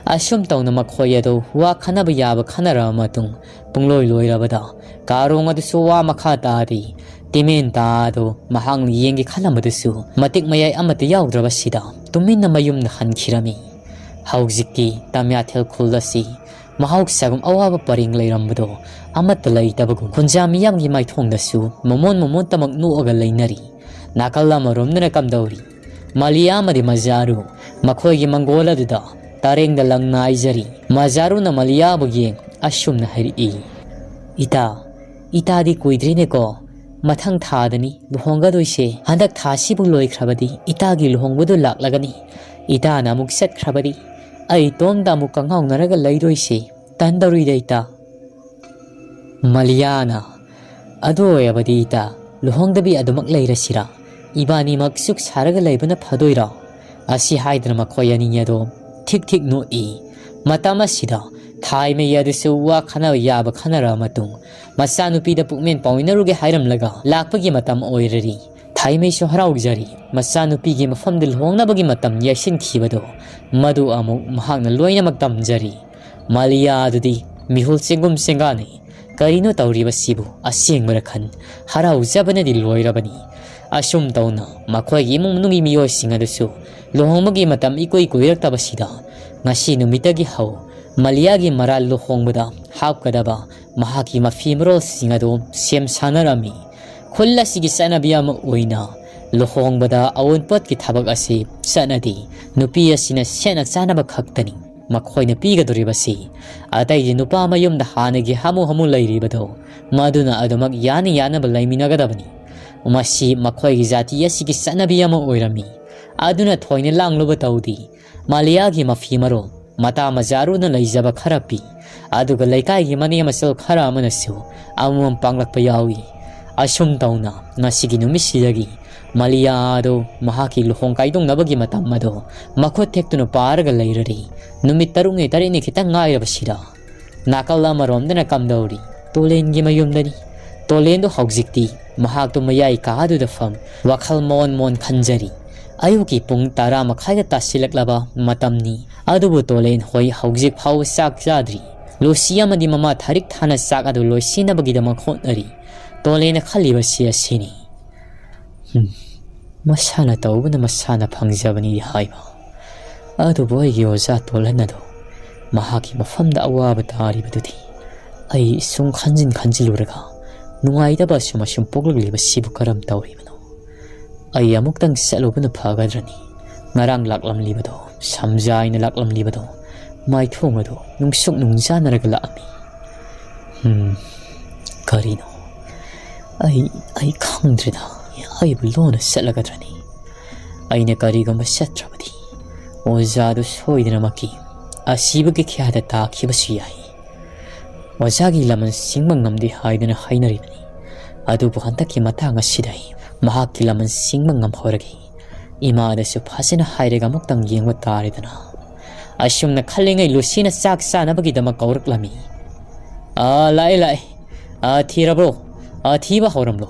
ꯑꯁꯨꯝ ꯇꯧꯅ ꯃꯈꯣꯏ ꯑꯗꯨ ꯋꯥ ꯈꯟꯅꯕ ꯌꯥꯕ ꯈꯟꯅꯔꯕ ꯃꯇꯨꯡ ꯄꯨꯡꯂꯣꯏ ꯂꯣꯏꯔꯕꯗ ꯀꯥꯔꯣꯡ ꯑꯗꯨꯁꯨ ꯋꯥ ꯃꯈꯥ ꯇꯥꯔꯤ꯫ ꯇꯤꯃꯦꯟ ꯇꯥ ꯑꯗꯨ ꯃꯍꯥꯛꯅ ꯌꯦꯡꯒꯦ ꯈꯜꯂꯝꯕꯗꯨꯁꯨ ꯃꯇꯤꯛ ꯃꯌꯥꯏ ꯑꯃꯠꯇ ꯌꯥꯎꯗ꯭ꯔꯕꯁꯤꯗ ꯇꯨꯃꯤꯟꯅ ꯃꯌꯨꯝꯗ ꯍꯟꯈꯤꯔꯝꯃꯤ꯫ ꯍꯧꯖꯤꯛꯇꯤ ꯇꯝꯌꯥꯊꯦꯜ ꯈꯨꯜ ꯑꯁꯤ ꯃꯍꯧꯁꯥꯒꯨꯝ ꯑꯋꯥꯕ ꯄꯔꯦꯡ ꯂꯩꯔꯝꯕꯗꯣ ꯑꯃꯠꯇ ꯂꯩꯇꯕꯒꯨꯝ ꯈꯨꯟꯖꯥ ꯃꯤꯌꯥꯝꯒꯤ ꯃꯥꯏꯊꯣꯡꯗꯁꯨ ꯃꯃꯣꯟ ꯃꯃꯣꯟꯇꯃꯛ ꯅꯣꯛꯑꯒ ꯂꯩꯅꯔꯤ꯫ ꯅꯥꯀꯜ ꯑꯃꯔꯣꯝꯗꯅ ꯀꯝꯗꯧꯔꯤ? ꯃꯥꯂꯤꯌꯥ ꯑꯃꯗꯤ ꯃꯖꯥꯔꯨ ꯃꯈꯣꯏꯒꯤ ꯃꯪꯒꯣꯜ ꯑꯗꯨꯗ ꯇꯔꯦꯡꯗ ꯂꯪ ꯅꯥꯏꯖꯔꯤ꯫ ꯃꯖꯥꯔꯨꯅ ꯃꯥꯂꯤꯌꯥꯕꯨ ꯌꯦꯡ ꯑꯁꯨꯝꯅ ꯍꯥꯏꯔꯛꯏ, "ꯏꯇꯥ, ꯏꯇꯥꯗꯤ ꯀꯨꯏꯗ꯭ꯔꯤꯅꯦꯀꯣ ꯃꯊꯪ ꯊꯥꯗꯅꯤ ꯂꯨꯍꯣꯡꯒꯗꯣꯏꯁꯦ꯫ ꯍꯟꯗꯛ ꯊꯥꯁꯤꯕꯨ ꯂꯣꯏꯈ꯭ꯔꯕꯗꯤ ꯏꯇꯥꯒꯤ ꯂꯨꯍꯣꯡꯕꯗꯨ ꯂꯥꯛꯂꯒꯅꯤ꯫ ꯏꯇꯥꯅ ꯑꯃꯨꯛ ꯆꯠꯈ꯭ꯔꯕꯗꯤ ꯑꯩ ꯏꯇꯣꯝꯗ ꯑꯃꯨꯛ ꯀꯪꯉꯥꯎꯅꯔꯒ ꯂꯩꯗꯣꯏꯁꯦ ꯇꯟꯗꯧꯔꯤꯗ ꯏꯇꯥ꯫" ꯃꯥꯂꯤꯌꯥꯅ, "ꯑꯗꯨ ꯑꯣꯏꯔꯕꯗꯤ ꯏꯇꯥ, ꯂꯨꯍꯣꯡꯗꯕꯤ ꯑꯗꯨꯃꯛ ꯂꯩꯔꯁꯤꯔꯥ? ꯏꯕꯥꯅꯤꯃꯛ ꯆꯨꯛ ꯁꯥꯔꯒ ꯂꯩꯕꯅ ꯐꯗꯣꯏꯔꯣ?" ꯑꯁꯤ ꯍꯥꯏꯗꯨꯅ ꯃꯈꯣꯏ ꯑꯅꯤ ꯑꯗꯣ ꯊꯤꯛ ꯊꯤꯛ ꯅꯣꯛꯏ꯫ ꯃꯇꯝ ꯑꯁꯤꯗ ꯊꯥꯏꯃꯩ ꯑꯗꯨꯁꯨ ꯋꯥ ꯈꯟꯅꯕ ꯌꯥꯕ ꯈꯟꯅꯔꯕ ꯃꯇꯨꯡ ꯃꯆꯥꯅꯨꯄꯤꯗ ꯄꯨꯛꯃꯦꯟ ꯄꯥꯎꯃꯤꯟꯅꯔꯨꯒꯦ ꯍꯥꯏꯔꯝꯂꯒ ꯂꯥꯛꯄꯒꯤ ꯃꯇꯝ ꯑꯣꯏꯔꯔꯤ꯫ ꯊꯥꯏꯃꯩꯁꯨ ꯍꯔꯥꯎꯖꯔꯤ꯫ ꯃꯆꯥꯅꯨꯄꯤꯒꯤ ꯃꯐꯝꯗ ꯂꯨꯍꯣꯡꯅꯕꯒꯤ ꯃꯇꯝ ꯌꯩꯁꯤꯟꯈꯤꯕꯗꯣ ꯃꯗꯨ ꯑꯃꯨꯛ ꯃꯍꯥꯛꯅ ꯂꯣꯏꯅꯃꯛ ꯇꯝꯖꯔꯤ꯫ ꯃꯥꯂꯤꯌꯥ ꯑꯗꯨꯗꯤ ꯃꯤꯍꯨꯜ ꯆꯦꯡꯒꯨꯝ ꯆꯦꯡꯒꯥꯅꯤ꯫ ꯀꯔꯤꯅꯣ ꯇꯧꯔꯤꯕꯁꯤꯕꯨ? ꯑꯁꯦꯡꯕꯔ ꯈꯟ ꯍꯔꯥꯎꯖꯕꯅꯗꯤ ꯂꯣꯏꯔꯕꯅꯤ꯫ ꯑꯁꯨꯝ ꯇꯧꯅ ꯃꯈꯣꯏꯒꯤ ꯏꯃꯨꯡ ꯃꯅꯨꯡꯒꯤ ꯃꯤꯑꯣꯏꯁꯤꯡ ꯑꯗꯨꯁꯨ ꯂꯨꯍꯣꯡꯕꯒꯤ ꯃꯇꯝ ꯏꯀꯨꯏ ꯀꯨꯏꯔꯛꯇꯕꯁꯤꯗ ꯉꯁꯤ ꯅꯨꯃꯤꯠꯇꯒꯤ ꯍꯧ ꯃꯂꯤꯌꯥꯒꯤ ꯃꯔꯥꯜ ꯂꯨꯍꯣꯡꯕꯗ ꯍꯥꯞꯀꯗꯕ ꯃꯍꯥꯛꯀꯤ ꯃꯐꯤ ꯃꯔꯣꯜꯁꯤꯡ ꯑꯗꯨ ꯁꯦꯝ ꯁꯥꯅꯔꯝꯃꯤ꯫ ꯈꯨꯜ ꯑꯁꯤꯒꯤ ꯆꯠꯅꯕꯤ ꯑꯃ ꯑꯣꯏꯅ ꯂꯨꯍꯣꯡꯕꯗ ꯑꯑꯣꯟꯄꯣꯠꯀꯤ ꯊꯕꯛ ꯑꯁꯤ ꯆꯠꯅꯗꯦ꯫ ꯅꯨꯄꯤ ꯑꯁꯤꯅ ꯁꯦꯠꯅ ꯆꯥꯅꯕ ꯈꯛꯇꯅꯤ ꯃꯈꯣꯏꯅ ꯄꯤꯒꯗꯧꯔꯤꯕꯁꯤ꯫ ꯑꯇꯩꯗꯤ ꯅꯨꯄꯥ ꯃꯌꯨꯝꯗ ꯍꯥꯟꯅꯒꯤ ꯍꯥꯃꯨ ꯍꯥꯃꯨ ꯂꯩꯔꯤꯕꯗꯣ, ꯃꯗꯨꯅ ꯑꯗꯨꯃꯛ ꯌꯥꯅ ꯌꯥꯅꯕ ꯂꯩꯃꯤꯟꯅꯒꯗꯕꯅꯤ꯫ ꯃꯁꯤ ꯃꯈꯣꯏꯒꯤ ꯖꯥꯇꯤ ꯑꯁꯤꯒꯤ ꯆꯠꯅꯕꯤ ꯑꯃ ꯑꯣꯏꯔꯝꯃꯤ꯫ ꯑꯗꯨꯅ ꯊꯣꯏꯅ ꯂꯥꯡꯂꯨꯕ ꯇꯧꯗꯦ꯫ ꯃꯥꯂꯤꯌꯥꯒꯤ ꯃꯐꯤ ꯃꯔꯣꯜ, ꯃꯇꯥ ꯃꯖꯥꯔꯨꯅ ꯂꯩꯖꯕ ꯈꯔ ꯄꯤ, ꯑꯗꯨꯒ ꯂꯩꯀꯥꯏꯒꯤ ꯃꯅꯦ ꯃꯆꯜ ꯈꯔ ꯑꯃꯅꯁꯨ ꯑꯃꯃꯝ ꯄꯥꯡꯂꯛꯄ ꯌꯥꯎꯏ꯫ ꯑꯁꯨꯝ ꯇꯧꯅ ꯉꯁꯤꯒꯤ ꯅꯨꯃꯤꯠꯁꯤꯗꯒꯤ ꯃꯥꯂꯤꯌꯥ ꯑꯗꯨ ꯃꯍꯥꯛꯀꯤ ꯂꯨꯍꯣꯡ ꯀꯥꯏꯗꯣꯡꯅꯕꯒꯤ ꯃꯇꯝ ꯑꯗꯨ ꯃꯈꯨꯠ ꯊꯦꯛꯇꯨꯅ ꯄꯥꯔꯒ ꯂꯩꯔꯔꯤ꯫ ꯅꯨꯃꯤꯠ ꯇꯔꯨꯛꯅꯤ ꯇꯔꯦꯠꯅꯤ ꯈꯤꯇꯪ ꯉꯥꯏꯔꯕꯁꯤꯗ ꯅꯥꯀꯜ ꯑꯃꯔꯣꯝꯗꯅ ꯀꯝꯗꯧꯔꯤ? ꯇꯣꯂꯦꯟꯒꯤ ꯃꯌꯨꯝꯗꯅꯤ꯫ ꯇꯣꯂꯦꯟꯗꯣ ꯍꯧꯖꯤꯛꯇꯤ ꯃꯍꯥꯛꯇꯣ ꯃꯌꯥꯏ ꯀꯥꯗꯨꯗ ꯐꯝ ꯋꯥꯈꯜ ꯃꯣꯟ ꯃꯣꯟ ꯈꯟꯖꯔꯤ꯫ ꯑꯌꯨꯛꯀꯤ ꯄꯨꯡ ꯇꯔꯥ ꯃꯈꯥꯏꯗ ꯇꯥꯁꯤꯜꯂꯛꯂꯕ ꯃꯇꯝꯅꯤ꯫ ꯑꯗꯨꯕꯨ ꯇꯣꯂꯦꯟ ꯍꯣꯏ ꯍꯧꯖꯤꯛ ꯐꯥꯎꯕ ꯆꯥꯛ ꯆꯥꯗ꯭ꯔꯤ꯫ ꯂꯨꯁꯤ ꯑꯃꯗꯤ ꯃꯃꯥ ꯊꯥꯔꯤꯛ ꯊꯥꯅ ꯆꯥꯛ ꯑꯗꯨ ꯂꯣꯏꯁꯤꯟꯅꯕꯒꯤꯗꯃꯛ ꯍꯣꯠꯅꯔꯤ꯫ ꯇꯣꯂꯦꯟꯅ ꯈꯜꯂꯤꯕꯁꯤ ꯑꯁꯤꯅꯤ꯫ ꯍꯨꯝ, ꯃꯁꯥꯅ ꯇꯧꯕꯅ ꯃꯁꯥꯅ ꯐꯪꯖꯕꯅꯤ ꯍꯥꯏꯕ꯫ ꯑꯗꯨꯕꯨ ꯑꯩꯒꯤ ꯑꯣꯖꯥ ꯇꯣꯂꯟ ꯑꯗꯣ ꯃꯍꯥꯛꯀꯤ ꯃꯐꯝꯗ ꯑꯋꯥꯕ ꯇꯥꯔꯤꯕꯗꯨꯗꯤ ꯑꯩ ꯁꯨꯝ ꯈꯟꯖꯤꯟ ꯈꯟꯖꯤꯜꯂꯨꯔꯒ ꯅꯨꯡꯉꯥꯏꯇꯕ ꯑꯁꯨꯝ ꯑꯁꯨꯝ ꯄꯣꯛꯂꯛꯂꯤꯕꯁꯤꯕꯨ ꯀꯔꯝ ꯇꯧꯔꯤꯕꯅꯣ? ꯑꯩ ꯑꯃꯨꯛꯇꯪ ꯆꯠꯂꯨꯕꯅ ꯐꯒꯗ꯭ꯔꯅꯤ꯫ ꯉꯔꯥꯡ ꯂꯥꯛꯂꯝꯂꯤꯕꯗꯣ ꯁꯝꯖꯥꯏꯅ ꯂꯥꯛꯂꯝꯂꯤꯕꯗꯣ ꯃꯥꯏꯊꯣꯡ ꯑꯗꯨ ꯅꯨꯡꯁꯨꯛ ꯅꯨꯡꯖꯥꯅꯔꯒ ꯂꯥꯛꯑꯝꯃꯤ꯫ ꯎꯝ, ꯀꯔꯤꯅꯣ? ꯑꯩ, ꯑꯩ ꯈꯪꯗ꯭ꯔꯦꯗ꯫ ꯑꯩꯕꯨ ꯂꯣꯟꯅ ꯆꯠꯂꯒꯗ꯭ꯔꯅꯤ? ꯑꯩꯅ ꯀꯔꯤꯒꯨꯝꯕ ꯆꯠꯇ꯭ꯔꯕꯗꯤ ꯑꯣꯖꯥꯗꯨ ꯁꯣꯏꯗꯅꯃꯛꯀꯤ ꯑꯁꯤꯕꯒꯤ ꯈ꯭ꯌꯥꯗ ꯇꯥꯈꯤꯕꯁꯨ ꯌꯥꯏ꯫ ꯑꯣꯖꯥꯒꯤ ꯂꯃꯟ ꯁꯤꯡꯕ ꯉꯝꯗꯦ ꯍꯥꯏꯗꯨꯅ ꯍꯥꯏꯅꯔꯤꯕꯅꯤ꯫ ꯑꯗꯨꯕꯨ ꯍꯟꯗꯛꯀꯤ ꯃꯇꯥꯡ ꯑꯁꯤꯗ ꯑꯩ ꯃꯍꯥꯛꯀꯤ ꯂꯃꯟ ꯁꯤꯡꯕ ꯉꯝꯍꯧꯔꯒꯦ꯫ ꯏꯃꯥꯗꯁꯨ ꯐꯖꯅ ꯍꯥꯏꯔꯒ ꯑꯃꯨꯛꯇꯪ ꯌꯦꯡꯕ ꯇꯥꯔꯦꯗꯅ꯫ ꯑꯁꯨꯝꯅ ꯈꯜꯂꯤꯉꯩ ꯂꯨꯁꯤꯅ ꯆꯥꯛ ꯆꯥꯅꯕꯒꯤꯗꯃꯛ ꯀꯧꯔꯛꯂꯝꯃꯤ꯫ "ꯑꯥ, ꯂꯥꯛꯑꯦ, ꯂꯥꯛꯑꯦ꯫ ꯑꯥ, ꯊꯤꯔꯕ꯭ꯔꯣ? ꯑꯥ, ꯊꯤꯕ ꯍꯧꯔꯝꯂꯣ꯫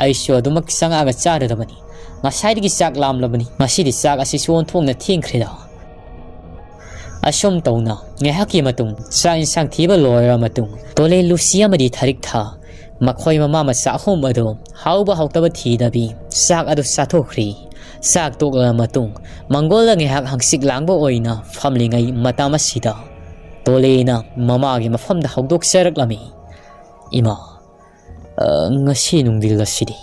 ꯑꯩꯁꯨ ꯑꯗꯨꯃꯛ ꯆꯪꯉꯛꯑꯒ ꯆꯥꯔꯗꯕꯅꯤ꯫ ꯉꯁꯥꯏꯗꯒꯤ ꯆꯥꯛ ꯂꯥꯝꯂꯕꯅꯤ꯫ ꯉꯁꯤꯗꯤ ꯆꯥꯛ ꯑꯁꯤꯁꯨ ꯑꯣꯟꯊꯣꯛꯅ ꯊꯦꯡꯈ꯭ꯔꯦꯗ"꯫ ꯑꯁꯨꯝ ꯇꯧꯅ ꯉꯥꯏꯍꯥꯛꯀꯤ ꯃꯇꯨꯡ ꯆꯥꯛ ꯏꯟꯁꯥꯡ ꯊꯤꯕ ꯂꯣꯏꯔꯕ ꯃꯇꯨꯡ ꯇꯣꯂꯦ, ꯂꯨꯁꯤ ꯑꯃꯗꯤ ꯊꯥꯔꯤꯛ ꯊꯥ ꯃꯈꯣꯏ ꯃꯃꯥ ꯃꯆꯥ ꯑꯍꯨꯝ ꯑꯗꯨ ꯍꯥꯎꯕ ꯍꯥꯎꯇꯕ ꯊꯤꯗꯕꯤ ꯆꯥꯛ ꯑꯗꯨ ꯆꯥꯊꯣꯛꯈ꯭ꯔꯤ꯫ ꯆꯥꯛ ꯇꯣꯛꯂꯕ ꯃꯇꯨꯡ ꯃꯪꯒꯣꯜꯗ ꯉꯥꯏꯍꯥꯛ ꯍꯪꯆꯤꯠ ꯂꯥꯡꯕ ꯑꯣꯏꯅ ꯐꯝꯂꯤꯉꯩ ꯃꯇꯝ ꯑꯁꯤꯗ ꯇꯣꯂꯦꯅ ꯃꯃꯥꯒꯤ ꯃꯐꯝꯗ ꯍꯧꯗꯣꯛꯆꯔꯛꯂꯝꯃꯤ꯫ "ꯏꯃꯥ, ꯑ, ꯉꯁꯤ ꯅꯨꯡꯊꯤꯜ ꯑꯁꯤꯗꯤ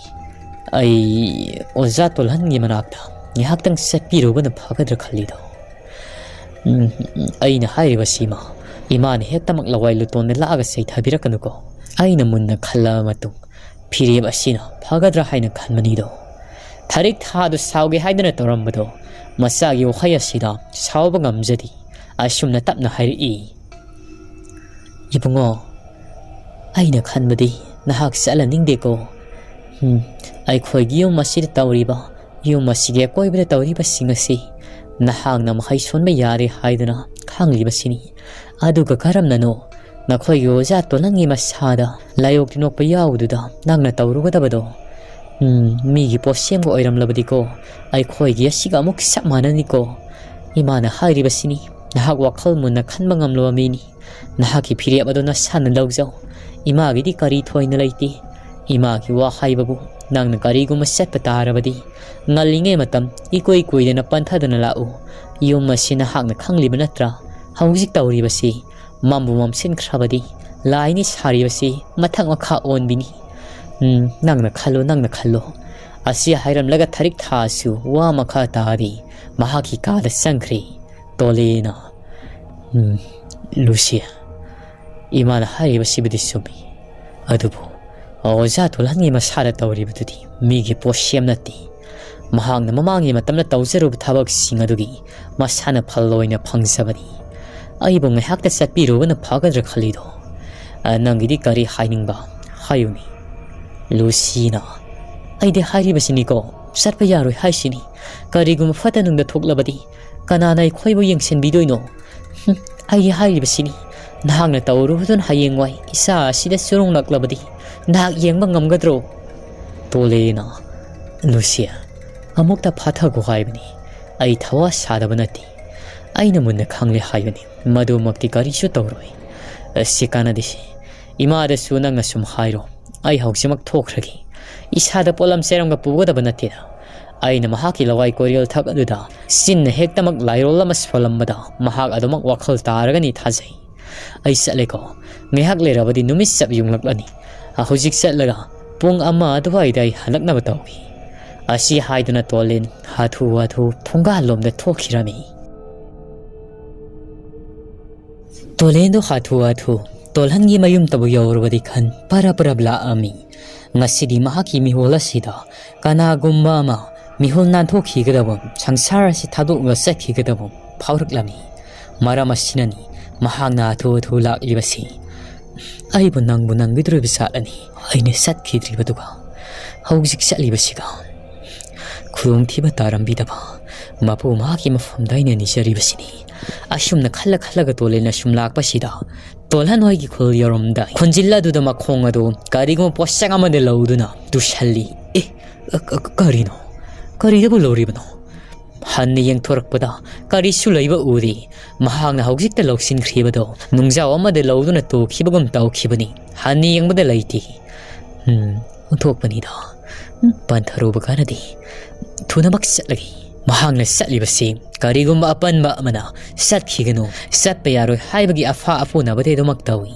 ꯑꯩ ꯑꯣꯖꯥ ꯇꯣꯜꯍꯟꯒꯤ ꯃꯅꯥꯛꯇ ꯉꯥꯏꯍꯥꯛꯇꯪ ꯆꯠꯄꯤꯔꯨꯕꯅ ꯐꯒꯗ꯭ꯔꯥ ꯈꯜꯂꯤꯗꯣ꯫ ꯎꯝ, ꯑꯩꯅ ꯍꯥꯏꯔꯤꯕꯁꯤꯃ ꯏꯃꯥꯅ ꯍꯦꯛꯇꯃꯛ ꯂꯋꯥꯏ ꯂꯨꯇꯣꯟꯗ ꯂꯥꯛꯑꯒ ꯆꯩꯊꯕꯤꯔꯛꯀꯅꯨꯀꯣ꯫ ꯑꯩꯅ ꯃꯨꯟꯅ ꯈꯜꯂꯕ ꯃꯇꯨꯡ ꯐꯤꯔꯦꯞ ꯑꯁꯤꯅ ꯐꯒꯗ꯭ꯔꯥ ꯍꯥꯏꯅ ꯈꯟꯕꯅꯤꯗꯣ"꯫ ꯊꯥꯔꯤꯛ ꯊꯥꯗꯨ ꯁꯥꯎꯒꯦ ꯍꯥꯏꯗꯅ ꯇꯧꯔꯝꯕꯗꯣ ꯃꯆꯥꯒꯤ ꯋꯥꯍꯩ ꯑꯁꯤꯗ ꯁꯥꯎꯕ ꯉꯝꯖꯗꯦ꯫ ꯑꯁꯨꯝꯅ ꯇꯞꯅ ꯍꯥꯏꯔꯛꯏ꯫ "ꯏꯕꯨꯡꯉꯣ, ꯑꯩꯅ ꯈꯟꯕꯗꯤ ꯅꯍꯥꯛ ꯆꯠꯍꯟꯅꯤꯡꯗꯦꯀꯣ꯫ ꯎꯝ, ꯑꯩꯈꯣꯏꯒꯤ ꯌꯨꯝ ꯑꯁꯤꯗ ꯇꯧꯔꯤꯕ, ꯌꯨꯝ ꯑꯁꯤꯒꯤ ꯑꯀꯣꯏꯕꯗ ꯇꯧꯔꯤꯕꯁꯤꯡ ꯑꯁꯤ ꯅꯍꯥꯛꯅ ꯃꯍꯩ ꯁꯣꯟꯕ ꯌꯥꯔꯦ ꯍꯥꯏꯗꯨꯅ ꯈꯪꯂꯤꯕꯁꯤꯅꯤ꯫ ꯑꯗꯨꯒ ꯀꯔꯝꯅꯅꯣ ꯅꯈꯣꯏꯒꯤ ꯑꯣꯖꯥ ꯇꯣꯂꯪꯒꯤ ꯃꯁꯥꯗ ꯂꯥꯏꯑꯣꯛ ꯇꯤꯟꯑꯣꯛꯄ ꯌꯥꯎꯕꯗꯨꯗ ꯅꯪꯅ ꯇꯧꯔꯨꯒꯗꯕꯗꯣ? ꯎꯝ, ꯃꯤꯒꯤ ꯄꯣꯠꯁꯦꯝꯒ ꯑꯣꯏꯔꯝꯂꯕꯗꯤꯀꯣ, ꯑꯩꯈꯣꯏꯒꯤ ꯑꯁꯤꯒ ꯑꯃꯨꯛ ꯆꯞ ꯃꯥꯟꯅꯅꯤꯀꯣ꯫ ꯏꯃꯥꯅ ꯍꯥꯏꯔꯤꯕꯁꯤꯅꯤ, ꯅꯍꯥꯛ ꯋꯥꯈꯜ ꯃꯨꯟꯅ ꯈꯟꯕ ꯉꯝꯂꯕ ꯃꯤꯅꯤ꯫ ꯅꯍꯥꯛꯀꯤ ꯐꯤꯔꯦꯞ ꯑꯗꯨ ꯅꯁꯥꯅ ꯂꯧꯖꯧ꯫ ꯏꯃꯥꯒꯤꯗꯤ ꯀꯔꯤ ꯊꯣꯏꯅ ꯂꯩꯇꯦ꯫ ꯏꯃꯥꯒꯤ ꯋꯥ ꯍꯥꯏꯕꯕꯨ ꯅꯪꯅ ꯀꯔꯤꯒꯨꯝꯕ ꯆꯠꯄ ꯇꯥꯔꯕꯗꯤ, ꯉꯜꯂꯤꯉꯩ ꯃꯇꯝ ꯏꯀꯨꯏ ꯀꯨꯏꯗꯅ ꯄꯟꯊꯗꯅ ꯂꯥꯛꯎ꯫ ꯌꯨꯝ ꯑꯁꯤ ꯅꯍꯥꯛꯅ ꯈꯪꯂꯤꯕ ꯅꯠꯇ꯭ꯔꯥ? ꯍꯧꯖꯤꯛ ꯇꯧꯔꯤꯕꯁꯤ ꯃꯝꯕꯨ ꯃꯝꯁꯤꯟꯈ꯭ꯔꯕꯗꯤ ꯂꯥꯏꯅꯤ ꯁꯥꯔꯤꯕꯁꯤ ꯃꯊꯛ ꯃꯈꯥ ꯑꯣꯟꯕꯤꯅꯤ꯫ ꯎꯝ, ꯅꯪꯅ ꯈꯜꯂꯨ, ꯅꯪꯅ ꯈꯜꯂꯨ"꯫ ꯑꯁꯤ ꯍꯥꯏꯔꯝꯂꯒ ꯊꯥꯔꯤꯛ ꯊꯥꯁꯨ ꯋꯥ ꯃꯈꯥ ꯇꯥꯔꯤ ꯃꯍꯥꯛꯀꯤ ꯀꯥꯗ ꯆꯪꯈ꯭ꯔꯦ꯫ ꯇꯣꯂꯦꯅ, "ꯎꯝ, ꯂꯨꯁꯤ, ꯏꯃꯥꯅ ꯍꯥꯏꯔꯤꯕꯁꯤꯕꯨꯗꯤ ꯆꯨꯝꯃꯤ꯫ ꯑꯗꯨꯕꯨ ꯑꯣꯖꯥ ꯇꯣꯂꯥꯟꯒꯤ ꯃꯁꯥꯗ ꯇꯧꯔꯤꯕꯗꯨꯗꯤ ꯃꯤꯒꯤ ꯄꯣꯠꯁꯦꯝ ꯅꯠꯇꯦ꯫ ꯃꯍꯥꯛꯅ ꯃꯃꯥꯡꯒꯤ ꯃꯇꯝꯗ ꯇꯧꯖꯔꯨꯕ ꯊꯕꯛꯁꯤꯡ ꯑꯗꯨꯒꯤ ꯃꯁꯥꯅ ꯐꯜ ꯑꯣꯏꯅ ꯐꯪꯖꯕꯅꯤ꯫ ꯑꯩꯕꯨ ꯉꯥꯏꯍꯥꯛꯇ ꯆꯠꯄꯤꯔꯨꯕꯅ ꯐꯒꯗ꯭ꯔꯥ ꯈꯜꯂꯤꯗꯣ꯫ ꯑ, ꯅꯪꯒꯤꯗꯤ ꯀꯔꯤ ꯍꯥꯏꯅꯤꯡꯕ? ꯍꯥꯏꯌꯨꯅꯦ"꯫ ꯂꯨꯁꯤꯅ, "ꯑꯩꯗꯤ ꯍꯥꯏꯔꯤꯕꯁꯤꯅꯤꯀꯣ, ꯆꯠꯄ ꯌꯥꯔꯣꯏ ꯍꯥꯏꯁꯤꯅꯤ꯫ ꯀꯔꯤꯒꯨꯝꯕ ꯐꯠꯇ ꯅꯨꯡꯗ ꯊꯣꯛꯂꯕꯗꯤ ꯀꯅꯥꯅ ꯑꯩꯈꯣꯏꯕꯨ ꯌꯦꯡꯁꯤꯟꯕꯤꯗꯣꯏꯅꯣ? ꯍꯨꯝ, ꯑꯩꯗꯤ ꯍꯥꯏꯔꯤꯕꯁꯤꯅꯤ, ꯅꯍꯥꯛꯅ ꯇꯧꯔꯨꯕꯗꯨꯅ ꯍꯌꯦꯡꯋꯥꯏ ꯏꯆꯥ ꯑꯁꯤꯗ ꯆꯨꯔꯨꯡꯂꯛꯂꯕꯗꯤ ꯅꯍꯥꯛ ꯌꯦꯡꯕ ꯉꯝꯒꯗ꯭ꯔꯣ?" ꯇꯣꯂꯦꯅ, "ꯂꯨꯁꯤ, ꯑꯃꯨꯛꯇ ꯐꯥꯊꯈꯣ ꯍꯥꯏꯕꯅꯤ꯫ ꯑꯩ ꯊꯋꯥ ꯁꯥꯗꯕ ꯅꯠꯇꯦ꯫ ꯑꯩꯅ ꯃꯨꯟꯅ ꯈꯪꯂꯦ ꯍꯥꯏꯕꯅꯤ, ꯃꯗꯨꯃꯛꯇꯤ ꯀꯔꯤꯁꯨ ꯇꯧꯔꯣꯏ꯫ ꯑꯁ, ꯁꯤ ꯀꯥꯟꯅꯗꯦꯁꯤ꯫ ꯏꯃꯥꯗꯁꯨ ꯅꯪꯅ ꯁꯨꯝ ꯍꯥꯏꯔꯣ, ꯑꯩ ꯍꯧꯖꯤꯛꯃꯛ ꯊꯣꯛꯈ꯭ꯔꯒꯦ꯫ ꯏꯁꯥꯗ ꯄꯣꯠꯂꯝ ꯆꯩꯔꯝꯒ ꯄꯨꯒꯗꯕ ꯅꯠꯇꯦꯗ꯫ ꯑꯩꯅ ꯃꯍꯥꯛꯀꯤ ꯂꯋꯥꯏ ꯀꯣꯏꯔꯦꯜ ꯊꯛ ꯑꯗꯨꯗ ꯆꯤꯟꯅ ꯍꯦꯛꯇꯃꯛ ꯂꯥꯏꯔꯣꯜ ꯑꯃ ꯁꯣꯜꯂꯝꯕꯗ ꯃꯍꯥꯛ ꯑꯗꯨꯃꯛ ꯋꯥꯈꯜ ꯇꯥꯔꯒꯅꯤ ꯊꯥꯖꯩ꯫ ꯑꯩ ꯆꯠꯂꯦꯀꯣ꯫ ꯉꯥꯏꯍꯥꯛ ꯂꯩꯔꯕꯗꯤ ꯅꯨꯃꯤꯠ ꯆꯞ ꯌꯨꯡꯂꯛꯂꯅꯤ꯫ ꯍꯧꯖꯤꯛ ꯆꯠꯂꯒ ꯄꯨꯡ ꯑꯃ ꯑꯗꯨꯋꯥꯏꯗ ꯑꯩ ꯍꯜꯂꯛꯅꯕ ꯇꯧꯏ꯫ ꯑꯁꯤ ꯍꯥꯏꯗꯨꯅ ꯇꯣꯂꯤꯟ ꯍꯥꯊꯨ ꯍꯥꯊꯨ ꯊꯣꯡꯒꯥꯜꯂꯣꯝꯗ ꯊꯣꯛꯈꯤꯔꯝꯃꯤ꯫ ꯇꯣꯂꯦꯟꯗꯣ ꯍꯥꯊꯨ ꯍꯥꯊꯨ ꯇꯣꯜꯍꯟꯒꯤ ꯃꯌꯨꯝꯇꯕꯨ ꯌꯧꯔꯕꯗꯤ ꯈꯟ ꯄꯔꯞ ꯄꯔꯞ ꯂꯥꯛꯑꯝꯃꯤ꯫ ꯉꯁꯤꯗꯤ ꯃꯍꯥꯛꯀꯤ ꯃꯤꯍꯣꯜ ꯑꯁꯤꯗ ꯀꯅꯥꯒꯨꯝꯕ ꯑꯃ ꯃꯤꯍꯨꯜ ꯅꯥꯟꯊꯣꯛꯈꯤꯒꯗꯕ, ꯁꯪꯁꯥꯔ ꯑꯁꯤ ꯊꯥꯗꯣꯛꯂꯒ ꯆꯠꯈꯤꯒꯗꯕ ꯐꯥꯎꯔꯛꯂꯝꯃꯤ꯫ ꯃꯔꯝ ꯑꯁꯤꯅꯅꯤ ꯃꯍꯥꯛꯅ ꯍꯥꯊꯨ ꯍꯥꯊꯨ ꯂꯥꯛꯂꯤꯕꯁꯤ꯫ ꯑꯩꯕꯨ ꯅꯪꯕꯨ ꯅꯪꯕꯤꯗꯣꯔꯤꯕ ꯖꯥꯠꯂꯅꯤ ꯑꯩꯅ ꯆꯠꯈꯤꯗ꯭ꯔꯤꯕꯗꯨꯒ ꯍꯧꯖꯤꯛ ꯆꯠꯂꯤꯕꯁꯤꯒ꯫ ꯈꯨꯗꯣꯡꯊꯤꯕ ꯇꯥꯔꯝꯕꯤꯗꯕ ꯃꯄꯨ ꯃꯍꯥꯛꯀꯤ ꯃꯐꯝꯗ ꯑꯩꯅ ꯅꯤꯖꯔꯤꯕꯁꯤꯅꯤ꯫ ꯑꯁꯨꯝꯅ ꯈꯜꯂ ꯈꯜꯂꯒ ꯇꯣꯂꯦꯟ ꯑꯁꯨꯝ ꯂꯥꯛꯄꯁꯤꯗ ꯇꯣꯜꯍꯟ ꯍꯣꯏꯒꯤ ꯈꯨꯜ ꯌꯧꯔꯝꯗꯥꯏ ꯈꯨꯟꯖꯤꯜ ꯑꯗꯨꯗ ꯃꯈꯣꯡ ꯑꯗꯨ ꯀꯔꯤꯒꯨꯝꯕ ꯄꯣꯠꯁꯛ ꯑꯃꯗ ꯂꯧꯗꯨꯅ ꯇꯨꯁꯜꯂꯤ꯫ "ꯑꯦ, ꯑ, ꯀ-, ꯀꯔꯤꯅꯣ? ꯀꯔꯤꯗꯕꯨ ꯂꯧꯔꯤꯕꯅꯣ?" ꯍꯟꯅ ꯌꯦꯡꯊꯣꯔꯛꯄꯗ ꯀꯔꯤꯁꯨ ꯂꯩꯕ ꯎꯗꯦ꯫ ꯃꯍꯥꯛꯅ ꯍꯧꯖꯤꯛꯇ ꯂꯧꯁꯤꯟꯈ꯭ꯔꯤꯕꯗꯣ ꯅꯨꯡꯖꯥꯎ ꯑꯃꯗ ꯂꯧꯗꯨꯅ ꯇꯣꯛꯈꯤꯕꯒꯨꯝ ꯇꯧꯈꯤꯕꯅꯤ꯫ ꯍꯟꯅ ꯌꯦꯡꯕꯗ ꯂꯩꯇꯦ꯫ ꯎꯝ, ꯑꯣꯟꯊꯣꯛꯄꯅꯤꯗ꯫ ꯎꯝ, ꯄꯟꯊꯔꯨꯕ ꯀꯥꯟꯅꯗꯦ꯫ ꯊꯨꯅꯃꯛ ꯆꯠꯂꯒꯦ꯫ ꯃꯍꯥꯛꯅ ꯆꯠꯂꯤꯕꯁꯤ ꯀꯔꯤꯒꯨꯝꯕ ꯑꯄꯟꯕ ꯑꯃꯅ ꯆꯠꯈꯤꯒꯅꯨ, ꯆꯠꯄ ꯌꯥꯔꯣꯏ ꯍꯥꯏꯕꯒꯤ ꯑꯐꯥ ꯑꯐꯨꯅꯕꯗꯤ ꯑꯗꯨꯃꯛ ꯇꯧꯏ꯫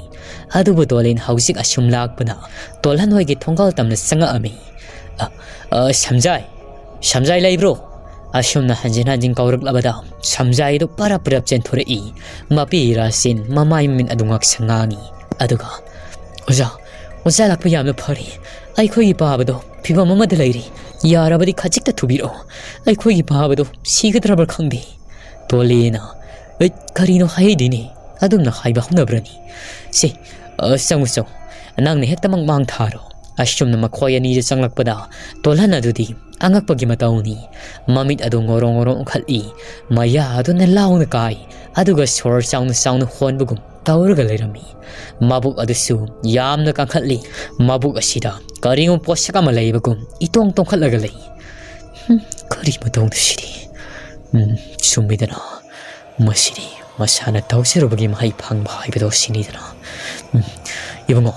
ꯑꯗꯨꯕꯨ ꯇꯣꯂꯦꯟ ꯍꯧꯖꯤꯛ ꯑꯁꯨꯝ ꯂꯥꯛꯄꯅ ꯇꯣꯜꯍꯟ ꯍꯣꯏꯒꯤ ꯊꯣꯡꯒꯥꯜ ꯇꯝꯅ ꯆꯪꯉꯛꯑꯝꯃꯤ꯫ "ꯑ, ꯑ, ꯁꯝꯖꯥꯏ, ꯁꯝꯖꯥꯏ ꯂꯩꯕ꯭ꯔꯣ?" ꯑꯁꯨꯝꯅ ꯍꯟꯖꯤꯟ ꯍꯟꯖꯤꯟ ꯀꯧꯔꯛꯂꯕꯗ ꯁꯝꯖꯥꯏ ꯑꯗꯨ ꯄꯔꯞ ꯄꯔꯞ ꯆꯦꯟꯊꯣꯔꯛꯏ꯫ ꯃꯄꯤ ꯏꯔꯥꯁꯤꯟ ꯃꯃꯥꯏ ꯃꯃꯤꯠ ꯑꯗꯨ ꯉꯥꯛꯁꯪ ꯉꯥꯡꯉꯤ꯫ ꯑꯗꯨꯒ, "ꯑꯣꯖꯥ, ꯑꯣꯖꯥ ꯂꯥꯛꯄ ꯌꯥꯝꯅ ꯐꯔꯦ꯫ ꯑꯩꯈꯣꯏꯒꯤ ꯄꯥꯕꯗꯣ ꯐꯤꯕꯝ ꯑꯃꯗ ꯂꯩꯔꯤ꯫ ꯌꯥꯔꯕꯗꯤ ꯈꯖꯤꯛꯇ ꯊꯨꯕꯤꯔꯛꯑꯣ꯫ ꯑꯩꯈꯣꯏꯒꯤ ꯄꯥꯕꯗꯣ ꯁꯤꯒꯗ꯭ꯔꯕ꯭ꯔꯥ ꯈꯪꯗꯦ꯫" ꯇꯣꯂꯦꯅ, "ꯑꯩ, ꯀꯔꯤꯅꯣ ꯍꯥꯏꯗꯣꯏꯅꯦ? ꯑꯗꯨꯝꯅ ꯍꯥꯏꯕ ꯍꯧꯅꯕ꯭ꯔꯅꯤ? ꯁꯦ, ꯑ, ꯆꯪꯉꯨ, ꯆꯪꯉꯨ꯫ ꯅꯪꯅ ꯍꯦꯛꯇꯃꯛ ꯃꯥꯡ ꯊꯥꯔꯣ꯫" ꯑꯁꯨꯝꯅ ꯃꯈꯣꯏ ꯑꯅꯤꯁꯦ ꯆꯪꯂꯛꯄꯗ ꯇꯣꯜꯍꯟ ꯑꯗꯨꯗꯤ ꯑꯉꯛꯄꯒꯤ ꯃꯇꯧꯅꯤ꯫ ꯃꯃꯤꯠ ꯑꯗꯨ ꯉꯣꯔꯣꯡ ꯉꯣꯔꯣꯡ ꯎꯈꯠꯂꯤ꯫ ꯃꯌꯥ ꯑꯗꯨꯅ ꯂꯥꯎꯅ ꯀꯥꯏ꯫ ꯑꯗꯨꯒ ꯁꯣꯔ ꯆꯥꯎꯅ ꯆꯥꯎꯅ ꯍꯣꯟꯕꯒꯨꯝ ꯇꯧꯔꯒ ꯂꯩꯔꯝꯃꯤ꯫ ꯃꯕꯨꯛ ꯑꯗꯨꯁꯨ ꯌꯥꯝꯅ ꯀꯟꯈꯠꯂꯤ꯫ ꯃꯕꯨꯛ ꯑꯁꯤꯗ ꯀꯔꯤꯒꯨꯝꯕ ꯄꯣꯠꯁꯛ ꯑꯃ ꯂꯩꯕꯒꯨꯝ ꯏꯇꯣꯡ ꯇꯣꯡꯈꯠꯂꯒ ꯂꯩ꯫ "ꯍꯨꯝ, ꯀꯔꯤ ꯃꯇꯧꯅꯣ ꯁꯤꯗꯤ? ꯎꯝ, ꯆꯨꯝꯃꯤꯗꯅ꯫ ꯃꯁꯤꯗꯤ ꯃꯁꯥꯅ ꯇꯧꯖꯔꯨꯕꯒꯤ ꯃꯍꯩ ꯐꯪꯕ ꯍꯥꯏꯕꯗꯣ ꯁꯤꯅꯤꯗꯅ꯫ ꯎꯝ, ꯏꯕꯨꯡꯉꯣ,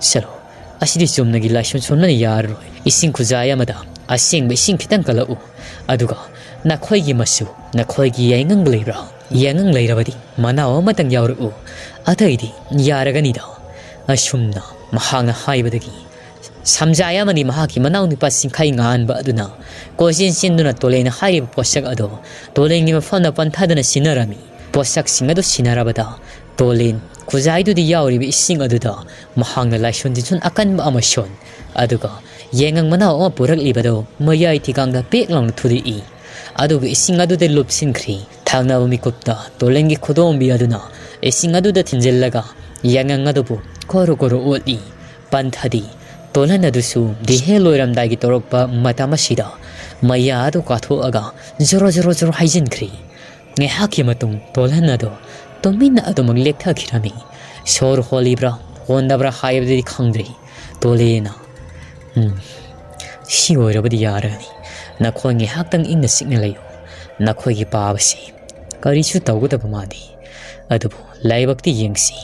ꯆꯠꯂꯣ꯫ ꯑꯁꯤꯗꯤ ꯆꯨꯝꯅꯒꯤ ꯂꯥꯏꯁꯣꯟ ꯁꯣꯟꯕꯅ ꯌꯥꯔꯔꯣꯏ꯫ ꯏꯁꯤꯡ ꯈꯨꯖꯥꯏ ꯑꯃꯗ ꯑꯁꯦꯡꯕ ꯏꯁꯤꯡ ꯈꯤꯇꯪ ꯀꯜꯂꯛꯎ꯫ ꯑꯗꯨꯒ ꯅꯈꯣꯏꯒꯤ ꯃꯆꯨ, ꯅꯈꯣꯏꯒꯤ ꯌꯥꯏꯉꯪ ꯂꯩꯕ꯭ꯔꯥ? ꯌꯥꯏꯉꯪ ꯂꯩꯔꯕꯗꯤ ꯃꯅꯥꯎ ꯑꯃꯇꯪ ꯌꯥꯎꯔꯛꯎ꯫ ꯑꯇꯩꯗꯤ ꯌꯥꯔꯒꯅꯤꯗ꯫ ꯑꯁꯨꯝꯅ ꯃꯍꯥꯛꯅ ꯍꯥꯏꯕꯗꯒꯤ ꯁꯝꯖꯥꯏ ꯑꯃꯗꯤ ꯃꯍꯥꯛꯀꯤ ꯃꯅꯥꯎꯅꯨꯄꯥ ꯆꯤꯡꯈꯩ ꯉꯥꯟꯕ ꯑꯗꯨꯅ ꯀꯣꯏꯆꯦꯟ ꯆꯦꯟꯗꯨꯅ ꯇꯣꯂꯦꯟꯅ ꯍꯥꯏꯔꯤꯕ ꯄꯣꯠꯁꯛ ꯑꯗꯣ ꯇꯣꯂꯦꯟꯒꯤ ꯃꯐꯝꯗ ꯄꯟꯊꯗꯨꯅ ꯁꯤꯟꯅꯔꯝꯃꯤ꯫ ꯄꯣꯠꯁꯛꯁꯤꯡ ꯑꯗꯨ ꯁꯤꯟꯅꯔꯕꯗ ꯇꯣꯂꯦꯟ ꯈꯨꯖꯥꯏꯗꯨꯗ ꯌꯥꯎꯔꯤꯕ ꯏꯁꯤꯡ ꯑꯗꯨꯗ ꯃꯍꯥꯛꯅ ꯂꯥꯏꯁꯣꯟ ꯇꯤꯟꯁꯣꯟ ꯑꯀꯟꯕ ꯑꯃ ꯁꯣꯟ, ꯑꯗꯨꯒ ꯌꯥꯏꯉꯪ ꯃꯅꯥꯎ ꯑꯃ ꯄꯨꯔꯛꯂꯤꯕꯗꯨ ꯃꯌꯥꯏ ꯊꯤꯒꯥꯡꯗ ꯄꯦꯛ ꯂꯥꯎꯅ ꯊꯨꯗꯦꯛꯏ꯫ ꯑꯗꯨꯒ ꯏꯁꯤꯡ ꯑꯗꯨꯗ ꯂꯨꯞꯁꯤꯟꯈ꯭ꯔꯤ꯫ ꯊꯪꯅꯕ ꯃꯤꯀꯨꯞꯇ ꯇꯣꯂꯦꯟꯒꯤ ꯈꯨꯗꯣꯝꯕꯤ ꯑꯗꯨꯅ ꯏꯁꯤꯡ ꯑꯗꯨꯗ ꯊꯤꯟꯖꯤꯜꯂꯒ ꯌꯥꯏꯉꯪ ꯑꯗꯨꯕꯨ ꯀꯣꯔꯣ ꯀꯣꯔꯣ ꯑꯣꯠꯂꯤ꯫ ꯄꯟꯊꯗꯤ ꯇꯣꯂꯦꯟ ꯑꯗꯨꯁꯨ ꯗꯤꯍꯦ ꯂꯣꯏꯔꯝꯗꯥꯏꯒꯤ ꯇꯧꯔꯛꯄ ꯃꯇꯝ ꯑꯁꯤꯗ ꯃꯌꯥ ꯑꯗꯨ ꯀꯥꯊꯣꯛꯑꯒ ꯖꯣꯔꯣ ꯖꯣꯔꯣ ꯖꯣꯔꯣ ꯍꯩꯖꯤꯟꯈ꯭ꯔꯤ꯫ ꯉꯥꯏꯍꯥꯛꯀꯤ ꯃꯇꯨꯡ ꯇꯣꯂꯦꯟ ꯑꯗꯨ ꯇꯨꯃꯤꯟꯅ ꯑꯗꯨꯃꯛ ꯂꯦꯞꯊꯈꯤꯔꯝꯃꯤ꯫ ꯁꯣꯔ ꯍꯣꯜꯂꯤꯕ꯭ꯔꯥ ꯍꯣꯟꯗꯕ꯭ꯔꯥ ꯍꯥꯏꯕꯗꯨꯗꯤ ꯈꯪꯗ꯭ꯔꯤ꯫ ꯇꯣꯂꯦꯟꯅ, "ꯎꯝ, ꯁꯤ ꯑꯣꯏꯔꯕꯗꯤ ꯌꯥꯔꯒꯅꯤ꯫ ꯅꯈꯣꯏ ꯉꯥꯏꯍꯥꯛꯇꯪ ꯏꯪꯅ ꯆꯤꯛꯅ ꯂꯩꯌꯨ꯫ ꯅꯈꯣꯏꯒꯤ ꯄꯥꯕꯁꯤ ꯀꯔꯤꯁꯨ ꯇꯧꯒꯗꯕ ꯃꯥꯟꯗꯦ꯫ ꯑꯗꯨꯕꯨ ꯂꯥꯏꯕꯛꯇꯤ ꯌꯦꯡꯁꯤ꯫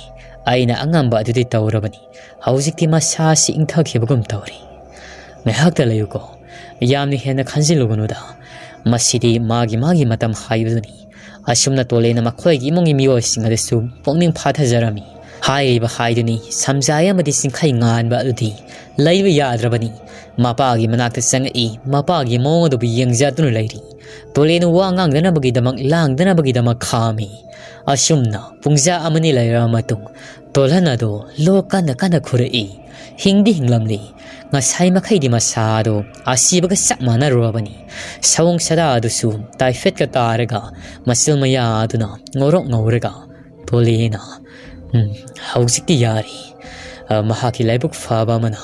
ꯑꯩꯅ ꯑꯉꯝꯕ ꯑꯗꯨꯗꯤ ꯇꯧꯔꯕꯅꯤ꯫ ꯍꯧꯖꯤꯛꯇꯤ ꯃꯁꯥꯁꯤ ꯏꯪꯊꯈꯤꯕꯒꯨꯝ ꯇꯧꯔꯤ꯫ ꯉꯥꯏꯍꯥꯛꯇ ꯂꯩꯌꯨꯀꯣ꯫ ꯌꯥꯝꯅ ꯍꯦꯟꯅ ꯈꯟꯖꯤꯜꯂꯨꯒꯅꯨꯗ꯫ ꯃꯁꯤꯗꯤ ꯃꯥꯒꯤ ꯃꯥꯒꯤ ꯃꯇꯝ ꯍꯥꯏꯕꯗꯨꯅꯤ꯫" ꯑꯁꯨꯝꯅ ꯇꯣꯂꯦꯟꯅ ꯃꯈꯣꯏꯒꯤ ꯏꯃꯨꯡꯒꯤ ꯃꯤꯑꯣꯏꯁꯤꯡ ꯑꯗꯨꯁꯨ ꯄꯨꯛꯅꯤꯡ ꯐꯥꯊꯖꯔꯝꯃꯤ꯫ ꯍꯥꯏꯔꯤꯕ ꯍꯥꯏꯗꯨꯅꯤ ꯁꯝꯖꯥꯏ ꯑꯃꯗꯤ ꯆꯤꯡꯈꯩ ꯉꯥꯟꯕ ꯑꯗꯨꯗꯤ ꯂꯩꯕ ꯌꯥꯗ꯭ꯔꯕꯅꯤ꯫ ꯃꯄꯥꯒꯤ ꯃꯅꯥꯛꯇ ꯆꯪꯉꯛꯏ꯫ ꯃꯄꯥꯒꯤ ꯃꯑꯣꯡ ꯑꯗꯨꯕꯨ ꯌꯦꯡꯖꯗꯨꯅ ꯂꯩꯔꯤ꯫ ꯇꯣꯂꯦꯟꯅ ꯋꯥ ꯉꯥꯡꯗꯅꯕꯒꯤꯗꯃꯛ, ꯂꯥꯡꯗꯅꯕꯒꯤꯗꯃꯛ ꯈꯥꯝꯃꯤ꯫ ꯑꯁꯨꯝꯅ ꯄꯨꯡꯖꯥ ꯑꯃꯅꯤ ꯂꯩꯔꯕ ꯃꯇꯨꯡ ꯇꯣꯂꯦꯟ ꯑꯗꯨ ꯂꯣꯛ ꯀꯟꯅ ꯀꯟꯅ ꯈꯨꯔꯛꯏ꯫ ꯍꯤꯡꯗꯤ ꯍꯤꯡꯂꯝꯂꯤ꯫ ꯉꯁꯥꯏ ꯃꯈꯩꯗꯤ ꯃꯁꯥ ꯑꯗꯨ ꯑꯁꯤꯕꯒ ꯆꯞ ꯃꯥꯟꯅꯔꯨꯔꯕꯅꯤ꯫ ꯁꯑꯣꯡ ꯁꯥꯗꯥ ꯑꯗꯨꯁꯨ ꯇꯥꯏꯐꯦꯠꯀ ꯇꯥꯔꯒ ꯃꯆꯤꯜ ꯃꯌꯥ ꯑꯗꯨꯅ ꯉꯧꯔꯣꯛ ꯉꯧꯔꯒ ꯇꯣꯂꯦꯟꯅ, "ꯎꯝ, ꯍꯧꯖꯤꯛꯇꯤ ꯌꯥꯔꯦ꯫ ꯑ, ꯃꯍꯥꯛꯀꯤ ꯂꯥꯏꯕꯛ ꯐꯕ ꯑꯃꯅ,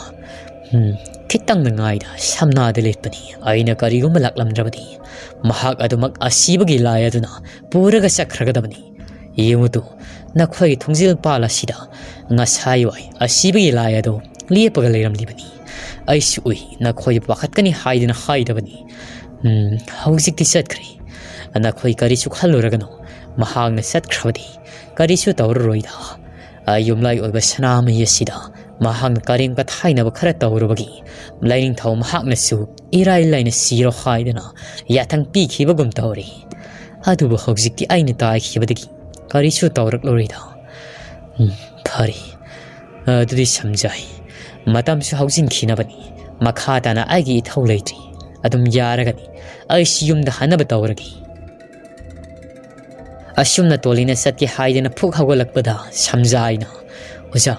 ꯎꯝ, ꯈꯤꯇꯪꯗ ꯉꯥꯏꯗ ꯁꯝꯅꯥꯗ ꯂꯦꯞꯄꯅꯤ꯫ ꯑꯩꯅ ꯀꯔꯤꯒꯨꯝꯕ ꯂꯥꯛꯂꯝꯗ꯭ꯔꯕꯗꯤ ꯃꯍꯥꯛ ꯑꯗꯨꯃꯛ ꯑꯁꯤꯕꯒꯤ ꯂꯥꯏ ꯑꯗꯨꯅ ꯄꯨꯔꯒ ꯆꯠꯈ꯭ꯔꯒꯗꯕꯅꯤ꯫ ꯌꯦꯡꯉꯨꯇꯨ, ꯅꯈꯣꯏꯒꯤ ꯊꯣꯡꯖꯤꯜ ꯄꯥꯜ ꯑꯁꯤꯗ ꯉꯁꯥꯏ ꯋꯥꯏ ꯑꯁꯤꯕꯒꯤ ꯂꯥꯏ ꯑꯗꯨ ꯂꯦꯞꯄꯒ ꯂꯩꯔꯝꯂꯤꯕꯅꯤ꯫ ꯑꯩꯁꯨ ꯎꯏ, ꯅꯈꯣꯏꯕꯨ ꯄꯥꯈꯠꯀꯅꯤ ꯍꯥꯏꯗꯨꯅ ꯍꯥꯏꯗꯕꯅꯤ꯫ ꯎꯝ, ꯍꯧꯖꯤꯛꯇꯤ ꯆꯠꯈ꯭ꯔꯦ꯫ ꯅꯈꯣꯏ ꯀꯔꯤꯁꯨ ꯈꯜꯂꯨꯔꯒꯅꯨ꯫ ꯃꯍꯥꯛꯅ ꯆꯠꯈ꯭ꯔꯕꯗꯤ ꯀꯔꯤꯁꯨ ꯇꯧꯔꯔꯣꯏꯗ꯫ ꯑ, ꯌꯨꯝꯂꯥꯏ ꯑꯣꯏꯕ ꯁꯅꯥꯃꯍꯤ ꯑꯁꯤꯗ ꯃꯍꯥꯛꯅ ꯀꯔꯦꯝ ꯀꯊꯥꯏꯅꯕ ꯈꯔ ꯇꯧꯔꯨꯕꯒꯤ ꯂꯥꯏꯅꯤꯡꯊꯧ ꯃꯍꯥꯛꯅꯁꯨ ꯏꯔꯥꯏ ꯂꯥꯏꯅ ꯁꯤꯔꯣ ꯍꯥꯏꯗꯨꯅ ꯌꯥꯊꯪ ꯄꯤꯈꯤꯕꯒꯨꯝ ꯇꯧꯔꯤ꯫ ꯑꯗꯨꯕꯨ ꯍꯧꯖꯤꯛꯇꯤ ꯑꯩꯅ ꯇꯥꯈꯤꯕꯗꯒꯤ ꯀꯔꯤꯁꯨ ꯇꯧꯔꯛꯂꯔꯣꯏꯗ꯫ ꯎꯝ, ꯐꯔꯦ꯫ ꯑꯗꯨꯗꯤ ꯁꯝꯖꯥꯏ, ꯃꯇꯝꯁꯨ ꯍꯧꯖꯤꯟꯈꯤꯅꯕꯅꯤ꯫ ꯃꯈꯥ ꯇꯥꯅ ꯑꯩꯒꯤ ꯏꯊꯧ ꯂꯩꯇ꯭ꯔꯤ꯫ ꯑꯗꯨꯝ ꯌꯥꯔꯒꯅꯤ꯫ ꯑꯩꯁꯤ ꯌꯨꯝꯗ ꯍꯟꯅꯕ ꯇꯧꯔꯒꯦ꯫ ꯑꯁꯨꯝꯅ ꯇꯣꯂꯤꯅ ꯆꯠꯀꯦ ꯍꯥꯏꯗꯅ ꯐꯨꯛ ꯍꯧꯒꯠꯂꯛꯄꯗ ꯁꯝꯖꯥꯏꯅ, "ꯑꯣꯖꯥ,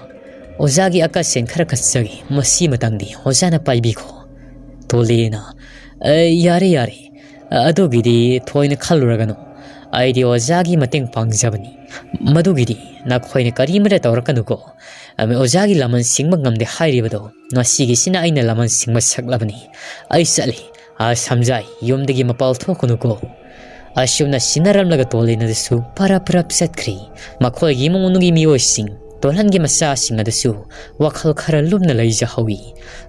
ꯑꯣꯖꯥꯒꯤ ꯑꯀꯠꯁꯦꯟ ꯈꯔ ꯀꯠꯆꯒꯦ, ꯃꯁꯤ ꯃꯇꯪꯗꯤ ꯑꯣꯖꯥꯅ ꯄꯥꯏꯕꯤꯈꯣ꯫" ꯇꯣꯂꯤꯅ, "ꯑꯦ, ꯌꯥꯔꯦ, ꯌꯥꯔꯦ, ꯑꯗꯨꯒꯤꯗꯤ ꯊꯣꯏꯅ ꯈꯜꯂꯨꯔꯒꯅꯨ꯫ ꯑꯩꯗꯤ ꯑꯣꯖꯥꯒꯤ ꯃꯇꯦꯡ ꯄꯥꯡꯖꯕꯅꯤ꯫ ꯃꯗꯨꯒꯤꯗꯤ ꯅꯈꯣꯏꯅ ꯀꯔꯤꯃꯠꯇ ꯇꯧꯔꯛꯀꯅꯨꯀꯣ꯫ ꯑꯣꯖꯥꯒꯤ ꯂꯃꯟ ꯁꯤꯡꯕ ꯉꯝꯗꯦ ꯍꯥꯏꯔꯤꯕꯗꯣ ꯉꯁꯤꯒꯤꯁꯤꯅ ꯑꯩꯅ ꯂꯃꯟ ꯁꯤꯡꯕ ꯁꯛꯂꯕꯅꯤ꯫ ꯑꯩ ꯆꯠꯂꯤ꯫ ꯑꯥ, ꯁꯝꯖꯥꯏ, ꯌꯨꯝꯗꯒꯤ ꯃꯄꯥꯜ ꯊꯣꯛꯀꯅꯨꯀꯣ꯫" ꯑꯁꯨꯝꯅ ꯁꯤꯟꯅꯔꯝꯂꯒ ꯇꯣꯂꯤꯟ ꯑꯗꯨꯁꯨ ꯄꯔꯞ ꯄꯔꯞ ꯆꯠꯈ꯭ꯔꯤ꯫ ꯃꯈꯣꯏꯒꯤ ꯏꯃꯨꯡ ꯃꯅꯨꯡꯒꯤ ꯃꯤꯑꯣꯏꯁꯤꯡ, ꯇꯣꯜꯍꯟꯒꯤ ꯃꯆꯥꯁꯤꯡ ꯑꯗꯨꯁꯨ ꯋꯥꯈꯜ ꯈꯔ ꯂꯨꯝꯅ ꯂꯩꯖꯍꯧꯏ꯫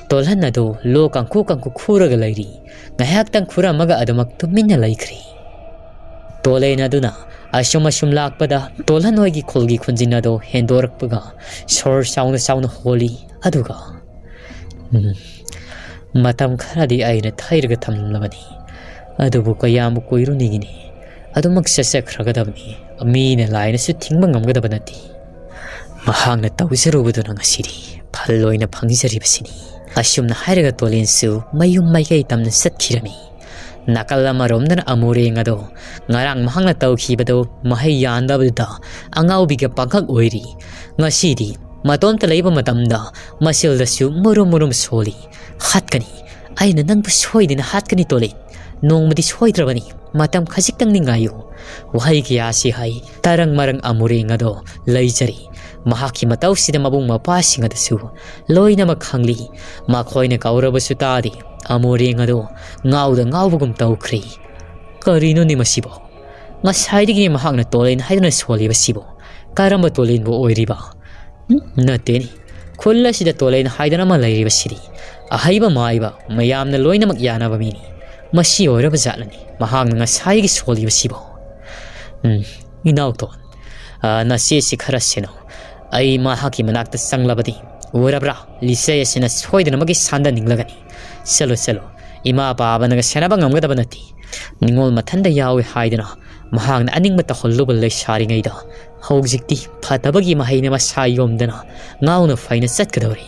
ꯇꯣꯜꯍꯟ ꯑꯗꯨ ꯂꯣ ꯀꯥꯡꯈꯨ ꯀꯥꯡꯈꯨ ꯈꯨꯔꯒ ꯂꯩꯔꯤ꯫ ꯉꯥꯏꯍꯥꯛꯇꯪ ꯈꯨꯔꯝꯃꯒ ꯑꯗꯨꯃꯛ ꯇꯨꯃꯤꯟꯅ ꯂꯩꯈ꯭ꯔꯤ꯫ ꯇꯣꯂꯦꯟ ꯑꯗꯨꯅ ꯑꯁꯨꯝ ꯑꯁꯨꯝ ꯂꯥꯛꯄꯗ ꯇꯣꯜꯍꯟ ꯍꯣꯏꯒꯤ ꯈꯨꯜꯒꯤ ꯈꯨꯟꯖꯤꯟ ꯑꯗꯨ ꯍꯦꯟꯗꯣꯔꯛꯄꯒ ꯁꯣꯔ ꯆꯥꯎꯅ ꯆꯥꯎꯅ ꯍꯣꯜꯂꯤ꯫ ꯑꯗꯨꯒ, "ꯎꯝ, ꯃꯇꯝ ꯈꯔꯗꯤ ꯑꯩꯅ ꯊꯩꯔꯒ ꯊꯝꯂꯝꯂꯕꯅꯤ꯫ ꯑꯗꯨꯕꯨ ꯀꯌꯥꯝꯕꯨ ꯀꯨꯏꯔꯨꯅꯤꯒꯤꯅꯤ? ꯑꯗꯨꯃꯛ ꯆꯠꯆꯈ꯭ꯔꯒꯗꯕꯅꯤ꯫ ꯃꯤꯅ ꯂꯥꯏꯅꯁꯨ ꯊꯤꯡꯕ ꯉꯝꯒꯗꯕ ꯅꯠꯇꯦ꯫ ꯃꯍꯥꯛꯅ ꯇꯧꯖꯔꯨꯕꯗꯨꯅ ꯉꯁꯤꯗꯤ ꯐꯜ ꯑꯣꯏꯅ ꯐꯪꯖꯔꯤꯕꯁꯤꯅꯤ꯫" ꯑꯁꯨꯝꯅ ꯍꯥꯏꯔꯒ ꯇꯣꯂꯦꯟꯁꯨ ꯃꯌꯨꯝ ꯃꯥꯏꯀꯩ ꯇꯝꯅ ꯆꯠꯈꯤꯔꯝꯃꯤ꯫ ꯅꯥꯀꯜ ꯑꯃꯔꯣꯝꯗꯅ ꯑꯃꯨꯔꯦꯡ ꯑꯗꯣ ꯉꯔꯥꯡ ꯃꯍꯥꯛꯅ ꯇꯧꯈꯤꯕꯗꯣ ꯃꯍꯩ ꯌꯥꯟꯗꯕꯗꯨꯗ ꯑꯉꯥꯎꯕꯤꯒ ꯄꯥꯡꯈꯛ ꯑꯣꯏꯔꯤ꯫ ꯉꯁꯤꯗꯤ ꯃꯇꯣꯝꯇ ꯂꯩꯕ ꯃꯇꯝꯗ ꯃꯁꯤꯜꯗꯁꯨ ꯃꯨꯔꯨꯝ ꯃꯨꯔꯨꯝ ꯁꯣꯜꯂꯤ꯫ "ꯍꯥꯠꯀꯅꯤ, ꯑꯩꯅ ꯅꯪꯕꯨ ꯁꯣꯏꯗꯅ ꯍꯥꯠꯀꯅꯤ ꯇꯣꯂꯦꯟ꯫ ꯅꯣꯡꯃꯗꯤ ꯁꯣꯏꯗ꯭ꯔꯕꯅꯤ꯫ ꯃꯇꯝ ꯈꯖꯤꯛꯇꯪꯗꯤ ꯉꯥꯏꯌꯨ꯫" ꯋꯥꯍꯩ ꯀꯌꯥꯁꯤ ꯍꯥꯏ ꯇꯔꯪ ꯃꯔꯪ ꯑꯃꯨꯔꯦꯡ ꯑꯗꯣ ꯂꯩꯖꯔꯤ꯫ ꯃꯍꯥꯛꯀꯤ ꯃꯇꯧꯁꯤꯗ ꯃꯕꯨꯡ ꯃꯧꯄ꯭ꯋꯥꯁꯤꯡ ꯑꯗꯨꯁꯨ ꯂꯣꯏꯅꯃꯛ ꯈꯪꯂꯤ꯫ ꯃꯈꯣꯏꯅ ꯀꯧꯔꯕꯁꯨ ꯇꯥꯗꯦ꯫ ꯑꯃꯨꯔꯦꯡ ꯑꯗꯣ ꯉꯥꯎꯗ ꯉꯥꯎꯕꯒꯨꯝ ꯇꯧꯈ꯭ꯔꯦ꯫ "ꯀꯔꯤꯅꯣꯅꯦ ꯃꯁꯤꯕꯣ? ꯉꯁꯥꯏꯗꯒꯤ ꯃꯍꯥꯛꯅ ꯇꯣꯂꯦꯟ ꯍꯥꯏꯗꯨꯅ ꯁꯣꯜꯂꯤꯕꯁꯤꯕꯣ? ꯀꯔꯝꯕ ꯇꯣꯂꯦꯟꯕꯨ ꯑꯣꯏꯔꯤꯕ? ꯎꯝ, ꯅꯠꯇꯦꯅꯦ꯫ ꯈꯨꯜ ꯑꯁꯤꯗ ꯇꯣꯂꯦꯟ ꯍꯥꯏꯗꯅ ꯑꯃ ꯂꯩꯔꯤꯕꯁꯤꯗꯤ ꯑꯍꯩꯕ ꯃꯥꯏꯕ, ꯃꯌꯥꯝꯅ ꯂꯣꯏꯅꯃꯛ ꯌꯥꯅꯕ ꯃꯤꯅꯤ꯫ ꯃꯁꯤ ꯑꯣꯏꯔꯕ ꯖꯥꯠꯂꯅꯤ ꯃꯍꯥꯛꯅ ꯉꯁꯥꯏꯒꯤ ꯁꯣꯜꯂꯤꯕꯁꯤꯕꯣ?" ꯎꯝ, ꯏꯅꯥꯎꯇꯣꯟ, ꯑ, ꯅꯆꯦꯁꯤ ꯈꯔ ꯁꯦꯟꯅꯧ꯫ ꯑꯩ ꯃꯍꯥꯛꯀꯤ ꯃꯅꯥꯛꯇ ꯆꯪꯂꯕꯗꯤ, ꯎꯔꯕ꯭ꯔꯥ, ꯂꯤꯆꯩ ꯑꯁꯤꯅ ꯁꯣꯏꯗꯅꯃꯛꯀꯤ ꯁꯥꯟꯗ ꯅꯤꯡꯂꯒꯅꯤ꯫ ꯆꯠꯂꯣ, ꯆꯠꯂꯣ, ꯏꯃꯥ ꯄꯥꯕꯅꯒ ꯁꯦꯟꯅꯕ ꯉꯝꯒꯗꯕ ꯅꯠꯇꯦ꯫ ꯅꯤꯡꯉꯣꯜ ꯃꯊꯟꯗ ꯌꯥꯎꯏ ꯍꯥꯏꯗꯨꯅ ꯃꯍꯥꯛꯅ ꯑꯅꯤꯡꯕ ꯇꯧꯍꯜꯂꯨꯕ ꯂꯩꯁꯥꯔꯤꯉꯩꯗ, ꯍꯧꯖꯤꯛꯇꯤ ꯐꯠꯇꯕꯒꯤ ꯃꯍꯩꯅ ꯃꯁꯥ ꯌꯣꯝꯗꯅ ꯉꯥꯎꯅ ꯐꯩꯅ ꯆꯠꯀꯗꯧꯔꯤ꯫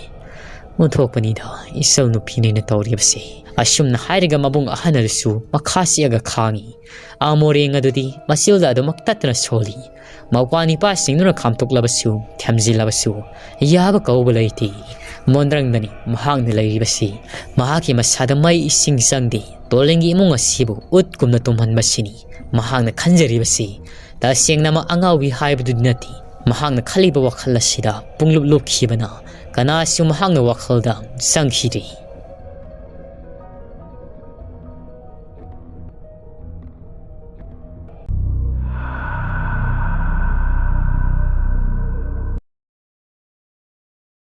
ꯑꯣꯟꯊꯣꯛꯄꯅꯤꯗ, ꯏꯆꯜ ꯅꯨꯄꯤꯅꯦꯅ ꯇꯧꯔꯤꯕꯁꯤ꯫ ꯑꯁꯨꯝꯅ ꯍꯥꯏꯔꯒ ꯃꯕꯨꯡ ꯑꯍꯟ ꯑꯗꯨꯁꯨ ꯃꯈꯥ ꯆꯦꯛꯑꯒ ꯈꯥꯡꯉꯤ꯫ ꯑꯃꯣꯔꯦꯡ ꯑꯗꯨꯗꯤ ꯃꯆꯤꯜꯗ ꯑꯗꯨꯃꯛ ꯇꯠꯇꯅ ꯁꯣꯜꯂꯤ꯫ ꯃꯧꯄ꯭ꯋꯥ ꯅꯤꯄꯥꯁꯤꯡꯗꯨꯅ ꯈꯥꯝꯇꯣꯛꯂꯕꯁꯨ, ꯊꯦꯝꯖꯤꯜꯂꯕꯁꯨ, ꯌꯥꯕ ꯀꯧꯕ ꯂꯩꯇꯦ꯫ ꯃꯣꯟꯗ꯭ꯔꯪꯗꯅꯤ ꯃꯍꯥꯛꯅ ꯂꯩꯔꯤꯕꯁꯤ꯫ ꯃꯍꯥꯛꯀꯤ ꯃꯁꯥꯗ ꯃꯩ ꯏꯁꯤꯡ ꯆꯪꯗꯦ꯫ ꯇꯣꯂꯦꯟꯒꯤ ꯏꯃꯨꯡ ꯑꯁꯤꯕꯨ ꯎꯠꯀꯨꯝꯅ ꯇꯨꯝꯍꯟꯕꯁꯤꯅꯤ ꯃꯍꯥꯛꯅ ꯈꯟꯖꯔꯤꯕꯁꯤ꯫ ꯇꯁꯦꯡꯅꯃꯛ ꯑꯉꯥꯎꯕꯤ ꯍꯥꯏꯕꯗꯨꯗꯤ ꯅꯠꯇꯦ꯫ ꯃꯍꯥꯛꯅ ꯈꯜꯂꯤꯕ ꯋꯥꯈꯜ ꯑꯁꯤꯗ ꯄꯨꯡꯂꯨꯞ ꯂꯨꯞꯈꯤꯕꯅ ꯀꯅꯥꯁꯨ ꯃꯍꯥꯛꯅ ꯋꯥꯈꯜꯗ ꯆꯪꯈꯤꯗ꯭ꯔꯤ꯫